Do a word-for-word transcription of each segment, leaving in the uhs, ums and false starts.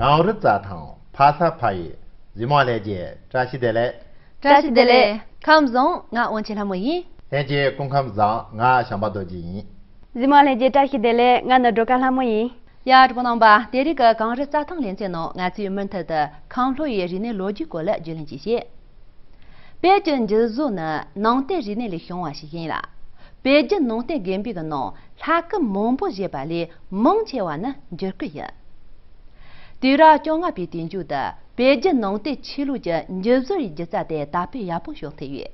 གངས་རི་རྩྭ་ཐང་ཕ་ས་ཕ་ཡུལ། གཟིགས་མོ་ལྷན་རྒྱས་བཀྲ་ཤིས་བདེ་ལེགས། བཀྲ་ཤིས་བདེ་ལེགས། ཁམས་བཟང་། ང་དབང་ཆེན་ལྷ་མོ་ཡིན། ལྷན་རྒྱས་སྐུ་ཁམས་བཟང་། ང་བྱམས་པ་རྡོ་རྗེ་ཡིན། གཟིགས་མོ་ལྷན་རྒྱས་བཀྲ་ཤིས་བདེ་ལེགས། ང་ནི་སྒྲོལ་དཀར་ལྷ་མོ་ཡིན། ཡ། གྲོགས་པོ་རྣམ་པ། དེ་རིང་གི་གངས་རི་རྩྭ་ཐང་ལེ་ཚན་ནང་ང་ཚོས་མུ་མཐུད་དུ་ཁམས་ལྷོ་ཡི་རིག་གནས་ལོ་རྒྱུས་སྐོར་ལ་རྒྱུས་ལོན་གྱིས་ཤིག་བོད་ཀྱི་འགྱུར་བཟོ་ནི་ནང་བསྟན་རིག་གནས་ལས་བྱུང་བ་ཞིག་ཡིན་ལ། བོད་བརྒྱུད་ནང་བསྟན་དགོན་པའི་གི་ནང་ལྷ་སྐུ་མང་པོ་བཞེངས་པ་ལས་མང་ཆེ་བ་ནི་འགྱུར་སྐུ་ཡིན། དུས་རབས་བཅོ་ལྔ་པའི་དུས་མཇུག་ཏུ་བོད་བརྒྱུད་ནང་བསྟན་ཆོས་ལུགས་ཀྱི་འགྱུར་བཟོ་ཡི་སྒྱུ་རྩལ་དེ་དར་སྤེལ་ཡག་པོ་བྱུང་ཐུབ་ཡོད།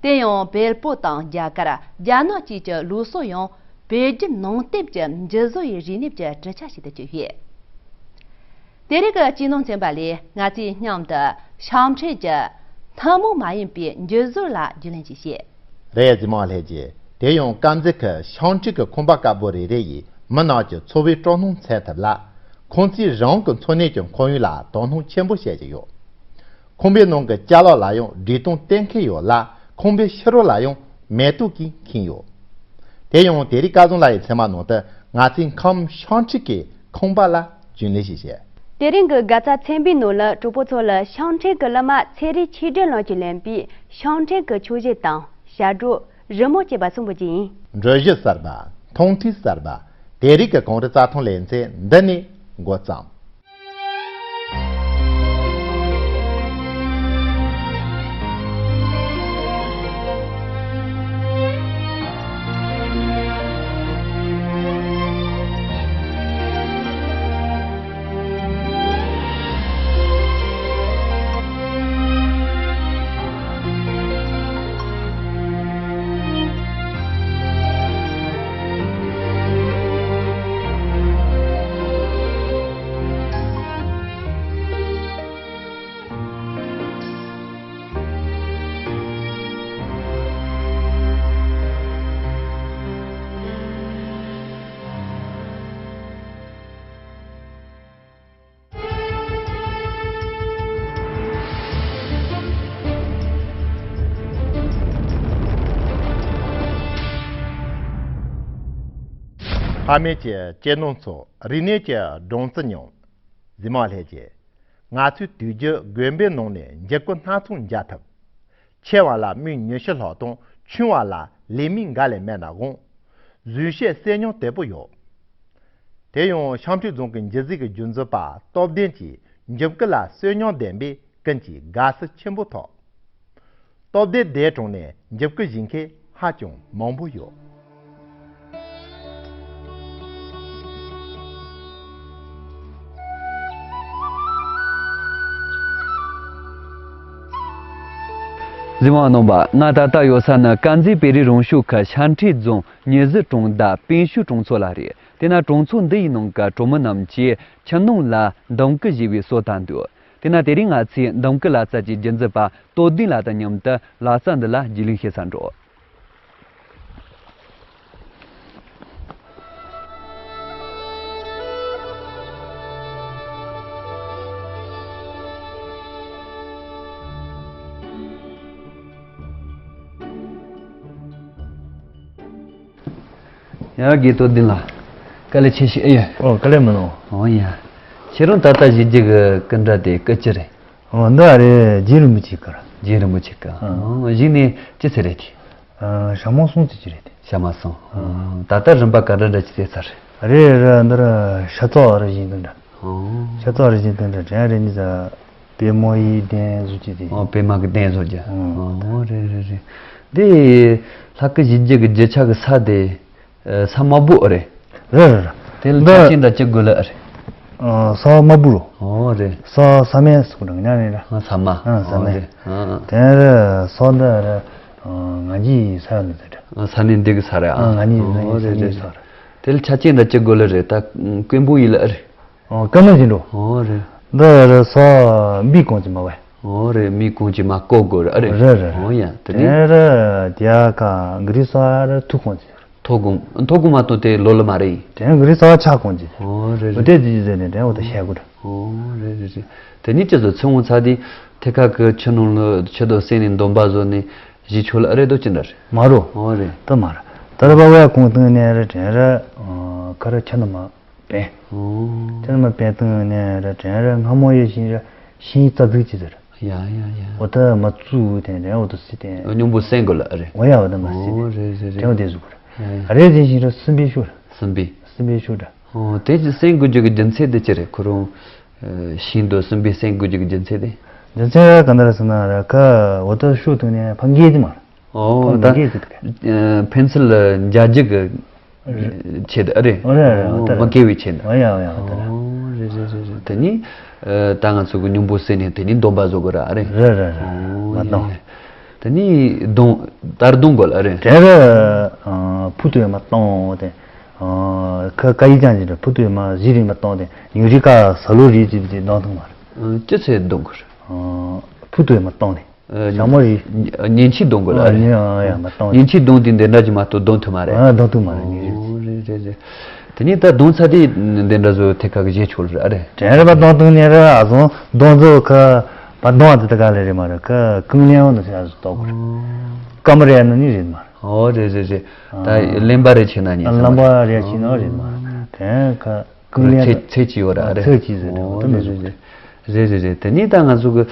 དེ་ཡང་བལ་པོ་དང་རྒྱ་གར། རྒྱ་ནག་བཅས་ཀྱི་ལུགས་སྲོལ་ཡང་བོད་བརྒྱུད་ནང་བསྟན་གྱི་འགྱུར་བཟོ་ཡི་རིག་གནས་ཀྱི་གྲུབ་ཆ་ཞིག་ཏུ་གྱུར་ཡོད། དེ་རིང་གི་ཅིག་ནང་ཚན་པ་ལས་ང་ཚོས་མཉམ་དུ་ཤང་ཁྲིད་ཀྱི་ཐུན་མོང་མ་ཡིན་པའི་འགྱུར་བཟོ་ལ་རྒྱུས་ལོན་གྱིས་ཤིག་རེད། གཟིགས་མོ་ལྷན་རྒྱས། དེ་ཡང་དཀར་མཛེས་ཁུལ་ཤང་ཁྲིད་ཀྱི་ཁང་པ་དཀར་པོ་རེ་རེ་ཡིས་མི་རྣམས་ཀྱི་འཚོ་བའི་སྤྲོ་སྣང་འཚོལ་ཐུབ་ལ། ཁོང་ཚོས་རང་གི་འཚོ་གནས་ཀྱི་ཁོར་ཡུག་ལ་དོ་སྣང་ཆེན་པོ་བྱེད་ཀྱི་ཡོད། ཁང་པའི་ནང་གི་ཅ་ལག་ལ་ཡང་འབྲས་དང་ལྟེ་ཁེ་ཡོད་ལ། ཁང་པའི་ཕྱི་རོལ་ལ་ཡང་མེ་ཏོག་གིས་ཁེངས་ཡོད། དེ་ཡང་དེ་རིང་སྐལ་བཟང་ལགས་ཡི་ཚན་པ་ནང་དུ་ང་ཚོས་ཁམས་ཤང་ཁྲིད་ཀྱི་ཁང་པ་ལ་རྒྱུས་ལོན་ཞིག་བྱས། དེ་རིང་གི་དགའ་རྩ་ཚན་པའི་ནང་ལ་གྲོགས་པོ་ཚོ་ལ་ཤང་ཁྲིད་ཀྱི་གླུ་མ་ཚེ་རིང་ཆོས་སྒྲོན་ལགས་ཀྱིས་ལེན་པའི་ཤང་ཁྲིད་ཀྱི་ཆོས་གཞས་དང་། ཞབས་བྲོ། རི་མོ་བཅས་པ་གསུམ་པོ་བཅས་ཡིན། འགྲུལ་བཞུད་གསར་པ། མཐོང་ཐོས་གསར་པ། དེ་རིང་གི་གངས་རི་རྩྭ་ཐང་ལེ་ཚན་འདི་ནས་འགོ་བརྩམས། ཕ་མེས་ཀྱི་གཅེས་ནོར་ཚོ། རིག་གནས་ཀྱི་སྦྲང་རྩི་མྱོང་། གཟིགས་མོ་ལྷན་རྒྱས། ང་ཚོས་དུས་རྒྱུན་དགོན་པའི་ནང་ནས་འགྱུར་ཁུག་སྣ་ཚོགས་མཇལ་ཐུབ། ཆེ་བ་ལ་སྨི་ཉི་ཤུ་ལྷག་དང་ཆུང་བ་ལ་ལས་སྨི་འགའ་ལས་མེད་ན་དགོངས། བཟོད་བཤད་གསེར་སྙིང་དོད་པོ་ཡོད། དེ་ཡང་ཤང་ཁྲིད་རྫོང་གི་འགྱུར་རྩིས་ཀྱི་རྒྱུན་འཛིན་པ་སྟོབས་ལྡན་གྱིས་འགྱུར་ཁུག་ལ་གསོན་སྙིང་ལྡན་པས་ཀུན་གྱིས་དགའ་བསུ་ཆེན་པོ་ཐོབ། སྟོབས་ལྡན་སྡེ་གྲོང་ནས་འགྱུར་ཁུག་བཞེངས་མཁན་ཧ་ཅང་མང་པོ་ཡོད། གཟིགས་མོ་རྣམ་པ། ང་ད་ལྟ་ཡོད་ས་ནི་དཀར་མཛེས་བོད་རིགས་རང་སྐྱོང་ཁུལ་ཤང་ཁྲིད་རྫོང་ཉི་ཟི་གྲོང་རྡལ་པིན་ཤུ་གྲོང་ཚོ་ལ་རེད། དེ་ན་གྲོང་ཚོ་འདི་ཡི་ནང་གི་གྲོང་མི་རྣམས་ཀྱིས་ཆུ་ནང་ལ་འདམ་སྐུ་བཞེས་པའི་སྲོལ་དར་འདུག་དེ་ན་དེ་རིང་ང་ཚོས་འདམ་སྐུ་ལག་རྩལ་གྱི་རྒྱུན་འཛིན་པ་སྟོབས་ལྡན་ལགས་དང་མཉམ་དུ་ལག་རྩལ་འདི་ལ་རྒྱུས་ལོན་བྱེད་སར་འགྲོ། ཡ། དགེ་སྟོབས་ལྡན་ལགས། དཀའ་ལས་ཆེ་ཞིག་ཨེ་ཡོད། ཨོ། དཀའ་ལས་མི་འདུག་ཨོ་ཡ། ཁྱེད་རང་ད་ལྟ་བཞུགས་རྒྱུ་གི་སྐུ་འདྲ་དེ་སྐུ་ཅི་རེད། ཨོ། འདི་ཨ་རེ་རྗེ་རིན་པོ་ཆེ་སྐུ་རེད། རྗེ་རིན་པོ་ཆེ་སྐུ། ཨ། ཨོ། བཞུགས་ནས་ཅི་ཟེར་རེད་དེ། ཨ། ཞག་མ་གསུམ་ཙམ་ཅིག་རེད་དེ། ཞག་མ་གསུམ། ཨོ། ད་ལྟ་རིམ་པ་ག་འདྲ་འདྲ་ཅིག་ཟེར་ཚར་རེད། རེད་རེད། འདི་ར་ཤ་ཚ་བ་རེ་བཞིན་དུ་འདྲ། ཨོ། ཤ་ཚ་བ་རེ་བཞིན་དུ་འདྲ་དྲན་རེད་ནི་ཟ། པད་མ་ཡི་གདན་བཟོ་རྒྱུ་དེ། ཨོ། པད་མ་གི་གདན་བཟོ་རྒྱུ། ཨོ། ཨོ། རེད་རེད་རེད། འདི་ལྷ་སྐུ་བཞུགས་རྒྱུ་གི་རྒྱུ་ཆ་གི་ས་དེ། ཨ། ས་དམར་པོ་རེད། རེད་རེད་རེད། དེ་ལ་འདི་ཆ་རྐྱེན་དང་ཅི་དགོས་ལ་རེད། ཨ། ས་དམར་པོ་རོ། ཨོ། རེད། ས་ས་མེ་སུ་རང་ཉ་རེད་ར། ཨ། ས་མ། ཨ། ས་ཨོ་མེ། རེད། ཨ། ཨ། དེ་རེད། ས་འདི་རེད། ཨ། ང་གཉིས་ས་ཡོད་ནི་དེ་རེད། ཨ། ས་ནི་འདི་གི་ས་རེད། ཨ། ཨ། ང་གཉིས་ཨོ་ང་གཉིས་རེད་ས་རེད། དེ་ལ་ཆ་རྐྱེན་དང་ཅི་དགོས་ལ་རེད། ད་དཀོན་པོ་ཡིན་ལ་རེད། ཨོ། ཀ་མ་བཞིན་འགྲོ། ཨོ་རེད། འདི་རེད་ས་མི་གོང་ཅི་མ་བས། ཨོ་རེད། མི་གོང་ཅི་མ་ཀོ་གོ་རེད། ཨ་རེད། རེད་རེད། ཨོ་ཡ། དེ་ནི། དེ་རེད་དེ་ཡ་ཀ་གི་རི་ས་རེད་ཐུག་གོང་ཅི། ཐོག་གོང་ཐོག་གོང་མ་གཏོགས་དེ་ལོ་ལ་མ་རེད། དེ་གི་རི་ས་ཆག་གོང་ཅི། ཨོ་རེད་རེད། དེ་ཅི་ཅི་ཟེར་ནས་དེ་འོ་ད་ཤེས་དགོས་རེད། ཨོ་རེད་རེད་རེད། དེ་ནི་ཅི་ཟེར་ཚེ་འོང་ཚ་དེ་ཐེ་ཁ་གི་ཆུ་ནང་ལ་ཆུ་དོ་སེ་ནི་འདོམ་པ་བཟོ་ནི་གཞི་ཆོ་ལ་ཨ་རེད་དོ་ཅི་འདྲ་རེད། མ་རོ། ཨོ་རེད། དེ་མ་རེད། དེ་རེད་པ་བས་གོང་སྟོན་ནས་རེད་དྲན་རེད། ཁ་ར་ཆུ་ནང་མ། པན། ཨོ། དེ་ནས་མ་པན་བཏང་ནས་ར་དྲན་ར་སྔ་མོ་ཡོད་བཞིན་ར་ཤིང་རྩ་འཛུགས་ཅི་ཟེར། ཡ་ཡ་ཡ། འོ་ད་མ་བཙུགས་དེ་དྲན་འོ་ད་སི་དེ། སྙོམས་པོ་སེང་དགོས་ལ་ཨ་རེ། འོ་ཡ་འོ་ད་མ་སི་དེ། ཨོ་རེད་རེད་རེད། དྲན་འོ་དེ་བཟོ་དགོས་ར། ཡ་ཡ། ཨ་རེ་དེ་བཞིན་ར་སྲིན་པོའི་ཤུགས་ར། སྲིན་པོའི། སྲིན་པོའི་ཤུགས་ར། ཨོ་དེ་ཅི་སེང་དགོས་རྒྱུ་གི་རྒྱུ་མཚན་དེ་ཅི་རེད། ཁོ་རང་ཤིང་དུ་སྲིན་པོའི་སེང་དགོས་རྒྱུ་གི་རྒྱུ་མཚན་དེ། རྒྱུ་མཚན་ར་ག་འདྲ་ར་ཟེར་ན་ར་ཁ་འོ་ད་ཤུགས་ཐོན་ནས་ཕ་འགྱེད་དེ་མ་ར། ཨོ། ཕན་ད་ཚུན་ལ་འཇའ་རྒྱུ་གི་ཆེད་དུ་ཨ་རེ། ཨོ་རེད་རེད། ཨོ་ད་རེད། མ་སྐྱེ་བའི་ཆེད་དུ། ཨོ་ཡ་ཨོ་ཡ་ཨོ་ད་རེད། ཨོ་རེད་རེད་རེད་རེད། དེ་ནི་ད་ང་ཚོ་གི་སྙོམས་པོ་ཟེར་ནས་དེ་ནི་སྡོམ་པ་བཟོ་དགོས་ར་ཨ་རེ། རེད་རེད་རེད། ཨོ་མ་གཏོང་། དེ་ནི་སྡོང་དར་སྡོང་དགོས་ལ་ཨ་རེ། དེ་ར་ཕུ་ཏོས་མ་གཏོང་དེ། ཁ་ཀ་ཡི་ཅང་ཅི་ར་ཕུ་ཏོས་མ་གཞི་རིགས་མ་གཏོང་དེ་ཉུ་རི་ཀ་ས་ལུ་རིགས་ཅི་བྱེད་སྡོང་ཐུང་མ་རེད། ཅི་ཚེ་སྡོང་དགོས་ར། ཕུ་ཏོས་མ་གཏོང་དེ། ཞྭ་མོ་རི། ཉེན་ཆེའི་སྡོང་གོ་ལ་ཨ་རེད། ཉེན་ཡང་མ་གཏོང་། ཉེན་ཆེའི་སྡོང་དེ་འདི་འདྲ་ཅིག་མ་གཏོགས་སྡོང་ཐུབ་མ་རེད། ཨ་སྡོང་ཐུབ་མ་རེད་ཉེན་རེད། ཨོ་རེད་རེད་རེད། དེ་ནས་ད་སྡོང་ཚ་དེ་འདི་འདྲ་བཟོ་ཐེ་ཁ་གི་བཞེས་ཆོག་རེད་ཨ་རེད། དྲན་རེད་པ་སྡོང་ཐུང་ནས་རེད་ཨ་སོང་སྡོང་ཚོ་ཁ་པ་སྡོང་དེ་ད་ག་ལེ་རེད་མ་རེད་ཁ་ཀུན་གླེང་བ་ནི་ཤ་ཟུ་ཏོག་གོ་རེད། ཀམ་རེད་ནི་ནི་རེད་མ་རེད། ཨོ་རེད་རེད་རེད། ད་གླེན་པ་རེད་ཆེ་ན་ཉེ་ས་གླེན་པ་རེད་ཆེ་ན་རེད་མ་རེད། དྲན་ཁ། ཀུན་ལེན་ཚེ་ཚེ་གཅིག་ཡོད་ར་ཨ་རེ། ཚེ་གཅིག་ཟེར་ཏེ་འོ་འོ་དེ་རེད་འདྲ་རེད་ཟེར། རེད་རེད་རེད། དེ་ནས་ད་ང་ཚོ་གི་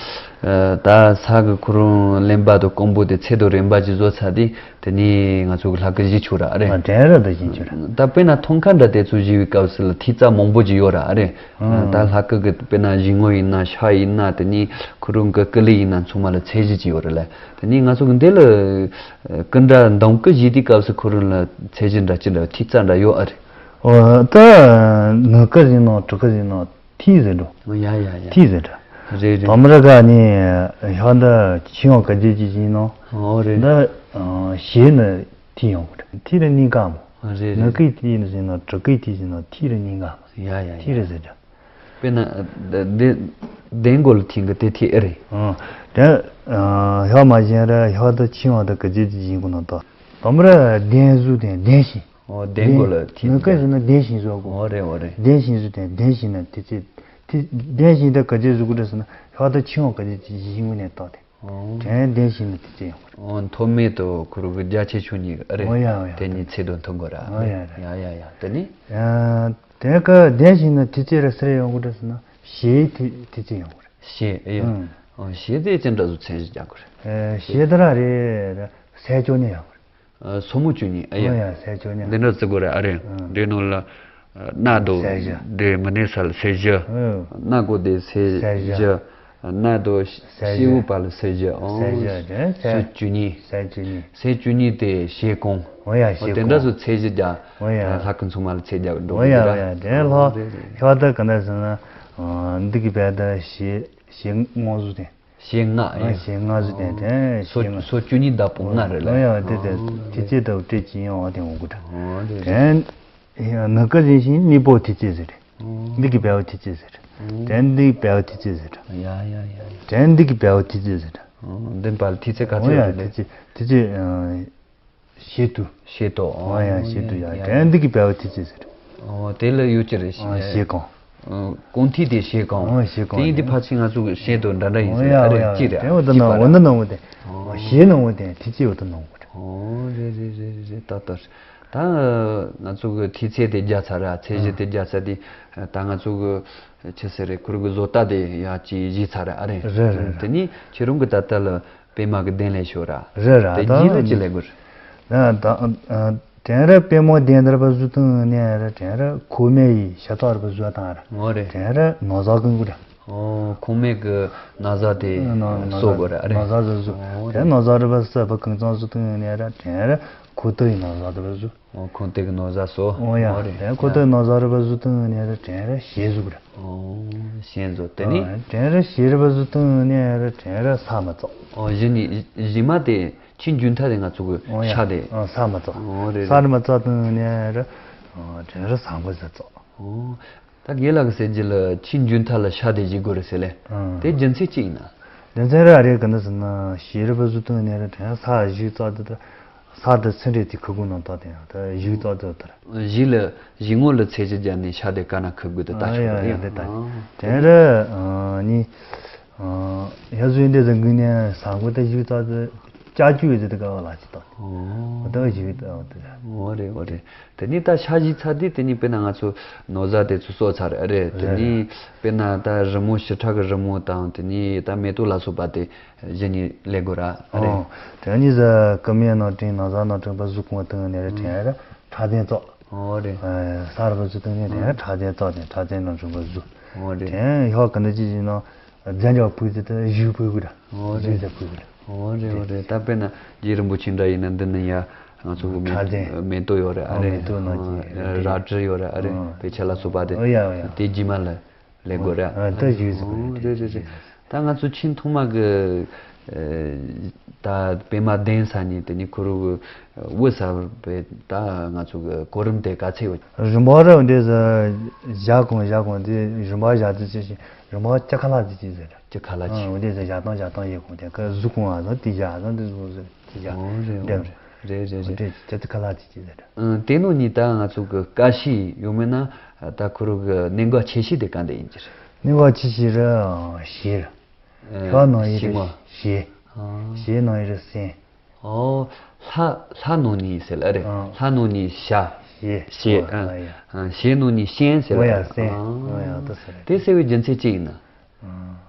ད་ས་གི་ཁོ་རང་གླེན་པ་དང་ཀོང་པོ་དེ་ཚེ་དང་རིམ་པ་ཅིག་བཟོ་ཚར་དུས་དེ་ནས་ང་ཚོ་གི་ལྷ་སྐུ་བཞེས་ཆོག་ར་ཨ་རེ། ཨ་དྲན་ར་ད་བཞེས་ཆོག་ར། ད་དཔེར་ན་ཐང་ཀ་འདྲ་དེ་ཚོ་བཞེས་པའི་སྐབས་སུ་ལ་ཐིག་རྩ་མང་པོ་ཅིག་ཡོད་ར་ཨ་རེ། ད་ལྷ་སྐུ་གི་དཔེར་ན་གཞི་ངོ་ཡིན་ན་ཤ་ཡིན་ན་དེ་ནས་ཁོ་རང་གི་སྐུ་ལུས་ཡིན་ན་ཚང་མ་ལ་ཚད་གཞི་ཅིག་ཡོད་ར་ལ། དེ་ནས་ང་ཚོ་གི་འདི་ལ་སྐུ་འདྲ་འདོམ་སྐུ་བཞེས་དུས་སྐབས་སུ་ཁོ་རང་ལ་ཚད་གཞི་འདྲ་ཅི་འདྲ་ཐིག་རྩ་འདྲ་ཡོད་ཨ་རེ། ཨོ་ད་ནུ་སྐུ་ཟིན་ནོ་གྲུ་སྐུ་ཟིན་ནོ་ཐིག་ཟིན་འགྲོ། ཡ་ཡ་ཡ། ཐིག་ཟིན་འདྲ། རེད་རེད། དོ་མི་ར་ག་ནི་ཧོ་འདི་ཆི་ཡོང་ག་རྗེས་ཀྱི་ཟིན་ནོ། ཨོ་རེད། འདི་ཞེས་ནི་ཐིག་ཡོང་གི་རེད། ཐིག་རེ་གཉིས་ཀ་མོ། རེད་རེད། ནུ་སྐུའི་ཐིག་ནི་ཟིན་ནོ་གྲུ་སྐུའི་ཐིག་ཟིན་ནོ་ཐིག་རེ་གཉིས་ཀ་མོ། ཡ་ཡ་ཡ། ཐིག་རེ་ཟིན་འདྲ། དཔེར་ན་དེ་གདན་གོ་ལ་ཐིག་གི་དེ་ཐིག་ཨེ་རེད། ཨོ། དེ་ཧོ་མ་ཟིན་ར་ཧོ་འདི་ཆི་ཡོང་འདི་ག་རྗེས་ཀྱི་ཟིན་གོ་ནོ་ད། དོ་མི་ར་གདན་བཟོ་དེ་གདན་ཞིང་། ཨོ་གདན་གོ་ལ་ཐིག་ནི་ག་ཟེར་ན་གདན་ཞིང་བཟོ་དགོས། ཨོ་རེད་ཨོ་རེད། གདན་ཞིང་བཟོ་དེ་གདན་ཞིང་ན་དེ་ཚེ་དེ་གདན་ཞིང་དེ་ག་རྗེས་བཟོ་དགོས་རེད་ཟེར་ན་ཧོ་ད་ཆི་ཡོང་ག་རྗེས་ཀྱི་ཟིན་གོ་ནས་ཏོ་དེ། ཨོ། དྲན་གདན་ཞིང་ན་དེ་ཚེ་ཡོང་གོ་རེད། ཨོ་མཐོ་དམན་དུ་ཁུར་གི་རྒྱ་ཆེ་ཆུང་གཉིས་ཨེ་རེད། ཨོ་ཡ་ཨོ་ཡ། དེ་གཉིས་ཚེ་དོན་མཐུན་དགོས་ར། ཨོ་ཡ་རེད། ཡ་ཡ་ཡ་དེ་ནི། དེ་ཀ་གདན་ཞིག་ན་དུས་ཚོད་རེ་སེར་ཡོང་གི་རེད་ཟེར་ན་ཞེས་དུས་དུས་ཚོད་ཡོང་གི་རེད། ཞེས་ཨེ་ཡོད། ཨང་། ཨོ་ཞེས་དེ་ཅི་འདྲ་བཟོ་མཚན་གཞི་རྒྱག་གི་རེད། ཞེས་དེ་ར་རེད་ར་སའི་ཅོ་ནས་ཡོང་གི་རེད། སོ་མོ་བཅུ་གཉིས་ཨེ་ཡོད། ཨོ་ཡ་སའི་ཅོ་ནས། འདི་འདྲ་བརྩི་དགོས་རེད་ཨ་རེད། ཨང་། འདི་ནང་ལ་སྣ་དོ་སའི་གཞི། དེ་མི་ནས་ས་ལ་སའི་གཞི། ཨང་། སྣ་གོ་དེ་སའི་གཞི། སྣ་དོ་སའི་གཞི། ཤེའུ་པ་ལ་སའི་གཞི། ཨང་། སའི་གཞི་རེད། སོ་བཅུ་གཉིས། སའི་བཅུ་གཉིས། སའི་བཅུ་གཉིས་དེ་ཞེ་གོང་། འོ་ཡ་ཞེ་གོང་། དེ་འདྲ་སོ་ཚད་གཞི་རྒྱ། འོ་ཡ། ལྷ་ཁང་ཚང་མ་ལ་ཚད་རྒྱ་འགྲོ་འོ་ཡ་གི་འོ་ཡ་དེ་ལྷ་ཤ་ད་ག་འདྲ་ཟེར་ན། འདི་གི་བས་ད་ཞེ་ཞེ་ལྔ་བཟོ་དེ། ཞེ་ལྔ་ཨེ། ཞེ་ལྔ་བཟོ་དེ་དེ་ཞེ་ལྔ། སོ་བཅུ་གཉིས་བདག་པོ་ལྔ་རེད་ལ། འོ་ཡ་དེ་དེ་དེ་ཚེ་ད་བྲེ་ཅི་ཡང་བ་དེ་འོ་གི་ད། འོ་དེ་དེ། ནུ་ག་ཟིན་ཞིང་གཉིས་པོ་དེ་ཚེ་ཟེར། འདི་གི་བལ་བ་ཐིག་ཚེ་ཟེར། དྲན་འདི་གི་བལ་བ་ཐིག་ཚེ་ཟེར། ཡ་ཡ་ཡ་ཡ། དྲན་འདི་གི་བལ་བ་ཐིག་ཚེ་ཟེར། འདི་བལ་ཐིག་ཚེ་ག་ཚོད་རེད། ཐིག་ཚེ་ཐིག་ཚེ། ཤེ་ཏུ། ཤེ་ཏོ། ཨོ་ཡ་ཤེ་ཏུ་ཡ། དྲན་འདི་གི་བལ་བ་ཐིག་ཚེ་ཟེར། ཨོ་དེ་ལ་ཡོད་ཀྱི་རེད་ཤེ་གང་། གོང་ཐིག་དེ་ཤེ་གང་། ཨོ་ཤེ་གང་། དེ་ཡིན་དུས་ཕལ་ཆེར་ང་ཚོ་གི་ཤེ་ཏོ་འདྲ་འདྲ་ཡིན་ཟེར། ཨ་རེ་ཅི་རེད། དེ་འོ་ད་ན་འོ་ན་ན་འོ་དེ། ཤེ་ན་འོ་དེ་ཐིག་ཚེ་འོ་ད་ན་འོ་རེད། ཨོ་རེད་རེད་རེད་རེད། ད་ལྟ། ད་ང་ཚོ་གི་ཐིག་ཚད་དེ་བརྒྱ་ཚར་ར་ཚད་གཞི་དེ་བརྒྱ་ཚར་དེ་ད་ང་ཚོ་གི་ཆི་ཟེར་རེད། ཁུར་གི་བཟོ་ལྟ་དེ་ཡག་ཅིག་བཞེས་ཚར་ར་ཨ་རེད། རེད་རེད། དེ་ནི་ཁྱེད་རང་གི་ད་ལྟ་ལ་པད་མ་གི་གདན་ལས་ཤོར་ར། རེད་ར། དེ་ད་རྗེས་ལ་ཅི་ལས་དགོས་རེད། ད་དྲན་ར་པད་མ་གདན་དར་བ་བཟོ་སྟངས་ནས་ར་དྲན་ར་ཁོག་སྨད་ཡི་ཤ་ཐག་ར་བ་བཟོ་བཏང་ར། འོ་རེད། དྲན་ར་ན་བཟའ་གང་དགོས་ར། ཨོ་ཁོག་སྨད་ཀྱི་ན་བཟའ་དེ་ན་ན་གསོ་དགོས་ར་ཨ་རེད། ན་བཟའ་ཟ་ཟུ། ཨོ་དེ་རེད། ན་བཟའ་རུ་བ་ས་བ་གང་ཚང་ཟུ་ཐུང་ནས་ར་དྲན་ར་ཁོ་ཏོ་ཡི་ན་བཟའ་དུ་བ་ཟུ། ཨོ་ཁོ་ཏོ་གི་ན་བཟའ་སོ། ཨོ་ཡ། ཨོ་རེད། དེ་ཁོ་ཏོ་ཡི་ན་བཟའ་རུ་བ་ཟུ་ཐུང་ནས་ར་དྲན་ར་ཞེ་ཟུ་གི་ར། ཨོ་ཞེ་ཟོ་དེ་ནི། ཨོ་དྲན་ར་ཞེ་རུ་བ་ཟུ་ཐུང་ནས་ར་དྲན་ར་ས་མ་ཙོག་ཨོ་གཞི་ནི་གཞི་མ་དེ་ཆིན་རྒྱུན་མཐའ་དེ་ང་ཚོ་གི་ཨོ་ཡ། ཤ་དེ། ཨོ་ས་མ་ཙོག་ཨོ་རེད་ས་རེད། རུ་མ་ཙོག་ཐུང་ནས་ར་དྲན་ར་ས་མ་ཟ་ཙོག་ཨོ། ད་རྒན་ལགས་ཀྱི་ཟེར་རྒྱུ་ལ་ཆིན་རྒྱུན་མཐའ་ལ་ཤ་དེ་བཞེས་དགོས་རེད་ཟེར་ལེ། ཨང་། དེ་རྒྱུ་མཚན་ཅི་ཡིན་ན། རྒྱུ་མཚན་ར་རེད་ག་འདི་ཟེར་ན་ཤེས་རབ་བཟོ་སྟངས་ནས་ར་དྲན་ས་བཞུགས་ཙག་དེ་དེ་ས་དེ་ཚུན་རེད་དེ་ཁུ་ཁུ་ནང་ཏོག་དེ་ཡང་ད་བཞུགས་ཙག་དེ་དེ་ར། གཞི་ལ་གཞི་ངོ་ལ་ཚད་གཞི་བརྒྱབ་ནས་ཤ་དེ་དཀར་ན་ཁུ་དགོས་དེ་ལྟ་ཆོག་རེད་ཡང་དེ་ལྟ། དྲན་ར་ནི་ཡ་བཟོས་འདི་ཟ་འགུལ་ནས་ས་འགོ་དེ་བཞུགས་ཙག་དེ། ལྕགས་ཀྱུ་ཡོད་དེ་དེ་ག་བ་ལ་ཅི་དང་། ཨོ། ད་བཞི་གི་ད་འོ་དེ། འོ་རེད་འོ་རེད། དེ་ནི་ད་ཤ་བཞི་ཚར་དུས་དེ་ནི་དཔེར་ན་ང་ཚོ་ནོར་བཟའ་དེ་ཚོ་གསོ་ཚར་རེད། དེ་རེད་ནི་རེད། དཔེར་ན་ད་རི་མོ་ཞིབ་ཕྲ་གི་རི་མོ་དང་དེ་ནི་ད་མེ་ཏོག་ལ་སོགས་པ་དེ་གཞི་ནས་ལས་དགོས་ར་རེད། ཨོ། དེ་ནི་ཟ་ཀི་མེད་ནང་དྲིན་ནང་ཟ་ནང་དྲིན་པ་གཟུགས་གོང་བཏང་ནས་རེད་དྲན་ར་ཁྲག་ལྡན་བཙོག་ཨོ་རེད། ས་རུ་བ་ཚོ་བཏང་ནས་དྲན་ཁྲག་ལྡན་བཙོག་དེ་ཁྲག་ལྡན་ནང་དྲིན་པ་གཟུགས། ཨོ་རེད། དྲན་ཡག་གི་འདི་ཅི་ཡིན་ནང་རྫས་འཇོག་ཕུག་ཚེ་ད་བཞུགས་ཕུག་གི་ར། ཨོ་རེད། བཞུགས་ཚེ་ཕུག་གི་ར། ཨོ་རེད་ཨོ་རེད། ད་དཔེར་ན་རྗེ་རིན་པོ་ཆེ་འདྲ་ཡིན་ན་འདི་ནི་ཡ་ང་ཚོ་གི་ཁྲག་ལྡན། མེ་ཏོག་ཡོད་རེད་ཨ་ཨོ་རེད། མེ་ཏོག་ནང་གི་ར་ར་ཏྲི་ཡོད་རེད་ཨ་རེད། ཨོ། དཔེ་ཆ་ལ་སོགས་པ་དེ། ཨོ་ཡ་ཨོ་ཡ། དེ་རྗེས་མ་ལ་ལས་དགོས་རེད་ཨ། ཨ་ད་བཞུགས་ཚེ་ཕུག་གི་ར། ཨོ་རེད་རེད་རེད། ད་ང་ཚོ་ཆེས་ཐོག་མ་གི་ད་པད་མ་གདན་ས་ནས་དེ་ནི་ཁོ་རུ་གི་དབུ་ཟ་བའི་ད་ང་ཚོ་གི་གོ་རིམ་དེ་ག་ཚད་ཡོད། རིམ་པ་ར་འདི་ཟ་བཞག་གོང་བཞག་གོང་དེ་རིམ་པ་བཞག་དུས་ཅི་ཞིག་རིམ་པ་ཅི་ཁ་ལག་དེ་ཅི་ཟེར། ཅི་ཁ་ལག་ཅི། ཨ་འོ་དེ་ཟ་བཞག་སྟངས་བཞག་སྟངས་ཡེ་གོང་དེ་ཁ་གཟུགས་གོང་ཨ་ཟ་དེ་བཞག་ཨ་ཟ་དེ་ཟུག་ཟེར་དེ་བཞག་ཨོ་རེད་འདྲ་ཨོ་རེད། རེད་རེད་རེད། འདྲ་ཅི་ཅི་ཁ་ལག་ཅི་ཅི་ཟེར། ཨ་དེ་ནང་ནས་ད་ང་ཚོ་གི་ཀ་ཤི་ཡོད་མེད་ན་ད་ཁོ་རུ་གི་གནད་འགག་ཆེ་ཤོས་དེ་ག་འདྲ་ཡིན་གྱི་རེད། གནད་འགག་ཆེ་ཤོས་ར་ཞེས། ཨ་ཤ་ནང་ཡི་ཞིག་མ། ར་ཞེས། ཨ་ཞེས་ནང་ཡི་ར་སེན། ཨོ། ལྷ་ལྷ་ནང་ནས་ཟེར་ལ་རེད། ཨ་ལྷ་ནང་ནས་ཞ། ཞེས། ཞེས། ཨོ་ཨ་ཡ། ཨ་ཞེས་ནང་ནས་ཤན་ཟེར་ལ་ཨོ་ཡ་རེད། སེན། ཨ་ཨོ་ཡ་ད་ཟེར་རེད། དེ་ཟེར་བའི་རྒྱུ་མཚན་ཅི་ཡིན་ན། ཨ་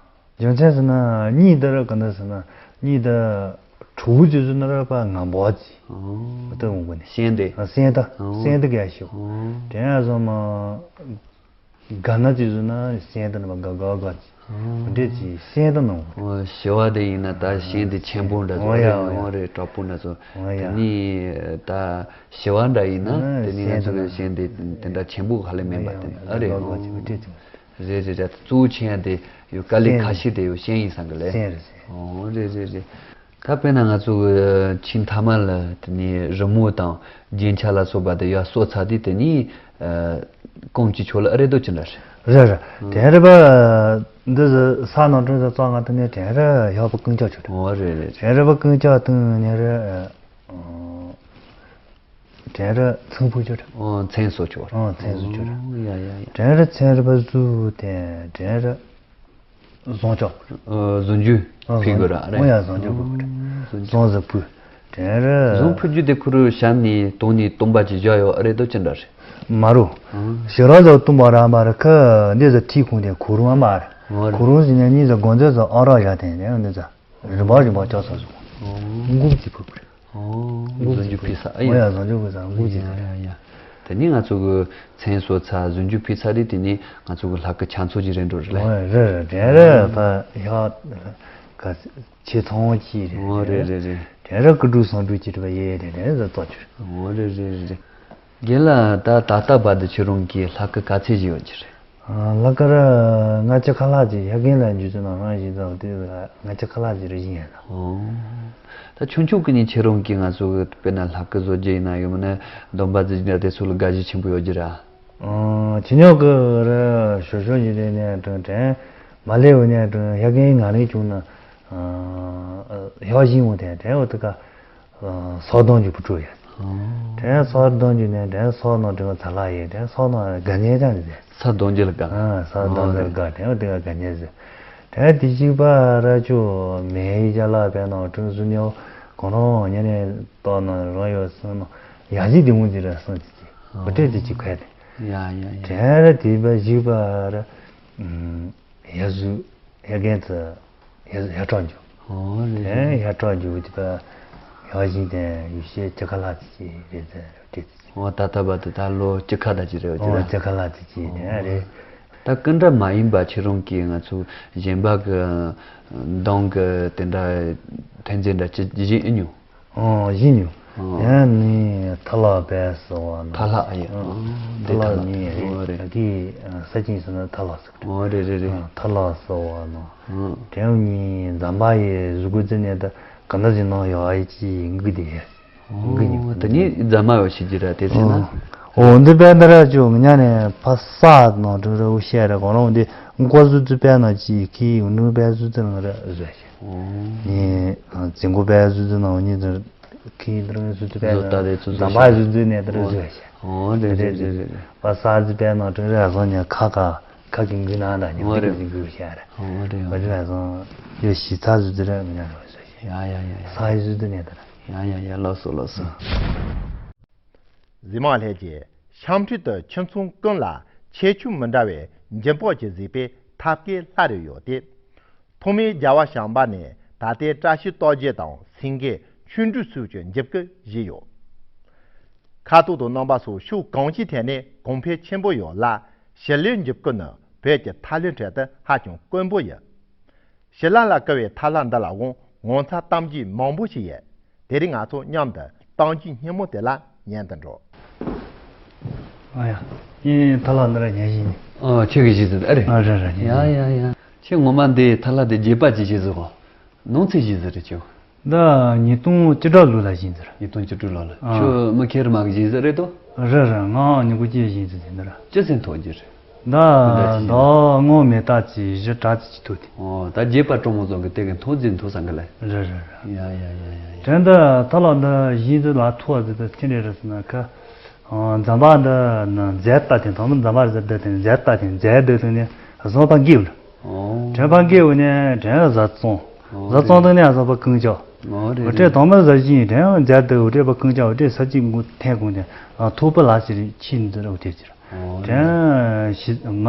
རྒྱུ་མཚན་ཟེར་ན་གཉིས་དེ་ར་ག་འདྲ་ཟེར་ན་གཉིས་དེ་གྲུ་བོ་ཅི་ཟེར་ན་ར་པ་ང་འབོག་ཅི། ཨོ། ད་འོང་གི་ནི། ཤན་དེ། ཨ་སེན་ད། ཨོ། སེན་ད་ག་ཤོག་ཨོ། དེ་ཡང་སོ་མ། ག་ན་ཅི་ཟེར་ན་སེན་ད་ནི་མ་ག་ག་ག་ཅི། འདྲེ་ཅི་སེན་ད་ནོ། ཨོ་ཞི་བ་དེ་ཡིན་ན་ད་ཤན་དེ་ཆེན་པོ་འདྲ་ཟེར་ཨོ་ཡ་ཨོ་ཡ། ཨོ་རེད་དྲག་པོ་འདྲ་ཟེར། ཨོ་ཡ། དེ་ནི་ད་ཞི་བ་འདྲ་ཡིན་ན་ཨ་དེ་ནི་ང་ཚོ་གི་ཤན་དེ་དེ་འདྲ་ཆེན་པོ་ཧ་ལས་མིན་པ་དེ་ནི་ཨ་རེད། ཨོ་རེད་རེད་རེད། གཙོ་བོ་ཆེ་ཡ་དེ་ཡོད་དཀའ་ལས་ཁ་ཤས་དེ་ཡོད་ཤན་ཡིན་སང་གི་ལས། ཨོ་རེད་རེད་རེད། ད་དཔེར་ན་ང་ཚོ་གི་ཆེས་མཐའ་མ་ལ་དེ་ནས་རི་མོ་དང་རྒྱན་ཆ་ལ་སོགས་པ་དེ་ཡར་གསོ་ཚར་དུས་དེ་ནས་ཨ་གོང་གི་ཆོ་ལ་ཨ་རེ་རྡོ་ཅི་འདྲ་རེད། རེད་རེད། དེ་རེད་པ། འདི་ཟི་ས་ནང་དྲུང་ཟི་ཙོག་ང་དེ་ནས་དྲན་རེད་ཡག་པོ་ཀུན་ཀྱག་ཆོ་རེད། ཨོ་རེད་རེད། དྲན་རེད་པ་ཀུན་ཀྱག་དུང་ནས་རེད། དྲན་རེད་ཚང་ཕུ་ཆོ་རེད། ཨོ་མཚན་གསོ་ཆོ་རེད། ཨོ་མཚན་གསོ་ཆོ་རེད། ཨོ་ཡ་ཡ་ཡ། དྲན་རེད་ཚན་རེད་པ་གཟུ་དེ་དྲན་རེད། བཟང་ཕྱོགས། ཨ་བཟང་རྒྱུ་ཨ་ཕུལ་དགོས་ར་རེད། ཨོ་ཡ་བཟང་རྒྱུ་ཕུལ་དགོས་ར། བཟང་ཟེར་ཕུལ། དྲན་ར། བཟང་ཕུལ་རྒྱུ་དེ་ཁུ་རུ་ཞབས་ནས་དོང་ནས་སྟོང་པ་ཅིག་བཞག་ཡོད་ཨ་རེད་དོ་ཅི་འདྲ་རེད། མ་རུ། ཨང་། ཞེ་ར་ཟ་སྟོང་པ་ར་མ་ར་ཁ་འདི་ཟ་ཁྲིད་ཁུང་དེ་ཁུ་རུ་མ་མ་ར། ཨོ་རེད། ཁུ་རུ་ཟིན་ནས་གཉིས་ཟ་དགོང་ཟས་ཟ་ཨང་ར་བཞག་དེ་ནས་འདི་ཟ། རིམ་པ་རིམ་པ་ལྕགས་ས་བཟུང་། འགུག་ཅིག་ཕུལ་དགོས་རེད། ཨོ། འགུག་བཟོ་རྒྱུ་ཕུལ་ས་ཨ་ཡིན། ཨོ་ཡ་བཟོ་རྒྱུ་ཕུལ་ས་འགུག་ཅིག་ཡ་ཡ་ཡ། དེ་ནི་ང་ཚོ་གི་མཚན་གསོལ་ཚར་བཟོ་རྒྱུ་ཕུལ་ཚར་དུས་དེ་ནི་ང་ཚོ་གི་ལྷག་གི་ཆ་ཚོད་ཅིག་རེད་འགྲོ་རེད་ལ། ཨོ་རེད་རེད་དེ་རེད་ཕ་ཡ་ག་ཆེ་ཚང་ཅིག་རེད། ཨོ་རེད་རེད་རེད། དེ་རེད་སྐུ་དྲུག་སང་དྲུག་ཅིག་རེད་པ་ཡེ་དེ་རེད་ཟ་ཏོ་ཅིག་རེད། ཨོ་རེད་རེད་རེད། རྒན་ལགས་ད་ད་ལྟ་བར་དུ་ཁྱེད་རང་གིས་ལྷག་གི་ག་ཚད་ཅིག་ཡོད་ཀྱི་རེད། ལྷག་གི་ར་ལྔ་བཅུ་ཁ་ལྷག་ཅིག་ཡ་རྒན་ལགས་འཇུ་ཚོད་ནང་རང་བཞིན་ཙམ་དེ་ལྔ་བཅུ་ཁ་ལྷག་ཅིག་རེ་བཞིན་ཡིན་ལ། ཨོ། ད་ཆུང་ཆུང་གི་ནས་ཁྱེད་རང་གིས་ང་ཚོ་གི་དཔེར་ན་ལྷག་གི་བཟོ་རྒྱུ་ཡིན་ན་ཡོད་མིན་ན་སྡོམ་པ་རྩི་རྒྱུ་དེ་ཚོ་ལ་དགའ་ཞེན་ཆེན་པོ་ཡོད་ཀྱི་ར། ཨོ། ཁྱི་ཉོག་གི་ར་ཞོ་ཞོ་ཡིན་དེ་ནས་དྲན་དྲན་མ་ལེ་བ་ནས་དྲན་ཡ་རྒན་ང་རེ་བྱུང་ན་ཡག་བཞིན་འོང་དེ་དྲན་འོ་དེ་ག་སོག་གདོང་གི་བུ་ཕྲུག་ཡོད། དྲན་སོག་གདོང་གི་ནས་དྲན་སོག་ནང་དྲན་ཚ་ལག་ཡོད་དྲན་སོག་ནང་དགའ་ཉེ་ཅང་ཡོད། ས་གདོང་གི་ལ་དགའ། ཨ་ས་གདོང་གི་ལ་དགའ་དྲན་འོ་དེ་ག་དགའ་ཉེ་ཟེར། དྲན་དེ་གཅིག་པ་ར་ཅོ་མེ་ཡི་ཅ་ལག་པའི་ནང་དྲུང་སུ་ཉོ་གོ་ནོ་ཉེ་ནས་ཏོག་ནང་རང་ཡོད་སོང་ནོ་ཡ་གཞི་དེ་མོ་དེ་ར་སོང་ཅི་ཅི་བུ་ཏྲེ་དེ་ཅི་ཁ་དེ། ཡ་ཡ་ཡ། དྲན་ར་དེ་པ་གཅིག་པ་ར། ཡ་གཟུགས་ཡ་རྒན་ཚོ་ཡ་ཡ་སྐྲག་འགྱུར། ཨོ་རེད་དེ་རེད། ཡ་སྐྲག་འགྱུར་དེ་པ་ཡག་བཞིན་དེ་ཡུལ་ཤེས་སྤྱི་ཁ་ལྷག་ཅིག་རེད་ཟེར་རེད། ཨོ་ད་ལྟ་བར་དུ་ད་ལོ་སྤྱི་ཁ་ད་ཅིག་རེད་ཨོ་ཅི་རེད། སྤྱི་ཁ་ལྷག་ཅིག་ཅིག་དེ་རེད། ད་སྐུ་འདྲ་མ་ཡིན་པ་ཁྱེད་རང་གིས་ང་ཚོ་གཞན་པ་གི་གདོང་གི་དེ་འདྲ་ཐོན་རྫས་འདྲ་ཅི་བཞིན་ཨེ་མྱོང་། ཨོ་བཞིན་མྱོང་། ཨོ། ཡང་ནི་ཐ་ལག་བས་སོ་བ་ན། ཐ་ལག་ཨ་ཡ། ཨོ། ཐ་ལག་ནི་ཨོ་རེད། ད་གི་ས་ཅིང་སོ་ན་ཐ་ལག་སོ། ཨོ་རེད་རེད་རེད། ཐ་ལག་སོ་བ་ན། ཨོ། དེའང་ནི་འཛམ་བྷ་ཡི་གཟུགས་སྐུ་བརྩི་ནས་ད་ག་འདྲ་ཞིག་ནང་ཡོད་ཨ་ཅི་འགུལ་དེ། འགུལ་ནི། ཨོ་ད་ནི་འཛམ་བྷ་ཡོད་ཤེས་ཀྱི་ར་དེ་ཟེར་ན། ཨོ་འདི་པའི་འདི་ར་ཅོ་མི་ཉག་ནས་ཕ་ས་ནང་དུ་ར་འུ་ཤེས་ར་གོ་རང་འདི་མགོ་བཟུ་ཙི་པའི་ནང་ཅི་ཁི་འུ་ནུ་པའི་བཟུ་ཙི་ནང་ར་བཟོས་ཤེས། ཨོ། ནི་རྫིང་གོ་པའི་བཟུ་ཙི་ནང་འུ་ནི་ཙི་ཁི་འདི་ར་བཟུ་ཙི་པའི་ནང་བཟོ་ལྟ་དེ་ཚོ་འཛམ་བྷ་བཟོས་བཟུ་ཙི་ནས་འདི་ར་བཟོས་ཤེས། ཨོ་རེད་རེད་རེད་རེད། པ་ས་ཙི་པའི་ནང་དུ་ར་བཟོ་ནས་ཁ་ཁ་ཁ་གི་འགུལ་ན་འདྲ་ཉི་མ་གི་འགུལ་ཤེས་ར། ཨོ་རེད་ཨོ་རེད། བཟོ་ཡོད་ཤི་ཚ་བཟུ་ཙི་ར་མི་ཉག་ར་བཟོས་ཤེས། ཡ་ཡ་ཡ་ཡ། ས་ཡི་བཟོས་དུ་ནས་དར། ཡ་ཡ་ཡ། ལགས་སོ་ལགས་སོ། གཟིགས་མ་ལྷས་ཀྱིས་ཤམ་འཁྲིད་དུ་ཁྱིམ་ཚང་ཀུན་ལ་ཁྱད་ཆོས་མི་འདྲ་བའི་འཇིམ་པོ་ཅིག་གཟིགས་པའི་ཐབས་མཁས་ལྷ་རེ་ཡོད་དེ། ཐོག་མའི་རྒྱལ་བ་བྱམས་པ་ནས་ད་ལྟའི་བཀྲ་ཤིས་རྟགས་བརྒྱད་དང་སེང་གེ་ཆོ་འཕྲུལ་སོགས་ཀྱི་འཇིམ་སྐུ་བཞེས་ཡོད། ཁ་དོག་དང་རྣམ་པ་སོགས་ཕྱོགས་གང་ཅིའི་ཐད་ནས་གོང་འཕེལ་ཆེན་པོ་ཡོད་ལ། ཞི་ལུའི་འཇིམ་སྐུ་ནི་བོད་ཀྱི་ཐ་ལྷའི་གྲས་དུ་ཧ་ཅང་དཀོན་པོ་ཡིན། ཞི་ལ་ལ་བཀུར་བའི་ཐ་ལྷ་འདི་ལའང་ངོ་མཚར་གཏམ་རྒྱུད་མང་པོ་ཞིག་ཡོད། དེ་རིང་ང་ཚོ་མཉམ་དུ་གཏམ་རྒྱུད་སྙན་མོ་དེ་ལ་ཉན་དུ་འགྲོ། ཨ་ཡ། ངས་ཐ་ལྷ་འདི་ར་ཉན་བཞིན་ནི། ཨ། ཁྱེད་ཀྱིས་བཞེས་ཟིན་ཨ་རེད། ཨ་རེད་རེད། ཡ་ཡ་ཡ། ཁྱེད་ངོ་མ་འདི་ཐ་ལྷ་འདི་རྒྱས་པ་ཅིག་བཞེས་ཟིན་གོ། ནང་ཚིག་བཞེས་ཟིན་རེད་ཁྱོད། འདི་ཉིས་སྟོང་བཅུ་དྲུག་ལོ་ལ་བཞེས་ཟིན་རེད། ཉིས་སྟོང་བཅུ་དྲུག་ལོ་ལ། ཨ། ཁྱོད་མི་ཁེར་མ་གི་བཞེས་ཟིན་རེད་དོ། རེད་རེད། ང་ཉིན་གུང་གཅིག་བཞེས་ཟིན་ཟིན་འདི་ར། ཅི་ཟིན་ཐོག་རྒྱུ་རེད། ད་ད་ངོ་མེ་ཏ་ཅི་བཞི་དྲག་ཅི་ཅི་ཐུག་དེ། ཨོ། ད་རྒྱས་པ་སྤྲོ་མོ་ཚོ་གི་དེ་གི་མཐོ་འཛིན་མཐོ་ས་གི་ལ། རེད་རེད་རེད། ཡ་ཡ་ཡ་ཡ་ཡ། དྲན་ད་ཐ་ལག་འདི་བཞིན་དུ་ལ་ཐུག་བ་ཟེར་ད་ཁྱེད་རེ་རེ་ཟེར་ན་ཁ། ཨོ། འཛམ་བག་འདི་ནི་མཛད་ལྟ་དེ་དང་མི་འཛམ་བག་ཟེར་ད་དེ་མཛད་ལྟ་དེ་མཛད་སྡོད་དུས་ནས་བཟང་པ་འགེབས་ལ། ཨོ། དྲན་པ་འགེབས་ནས་དྲན་བཟའ་ཚང་། ཨོ། བཟའ་ཚང་དུ་ནས་བཟང་པ་ཀུན་ཀྱང་། ཨོ་རེད། འོ་དེ་རེད། དང་མི་བཟའ་བཞིན་དྲན་མཛད་དུ་འོ་དེ་པ་ཀུན་ཀྱང་འོ་དེ་ས་གཅིག་མགོ་འཐེན་དགོས་ནས་ཐོག་པ་ལ་ཟེར་ཕྱིན་འདི་རུ་དེ་ཟེར། ཨོ་རེད། དྲན་ཞི་མ་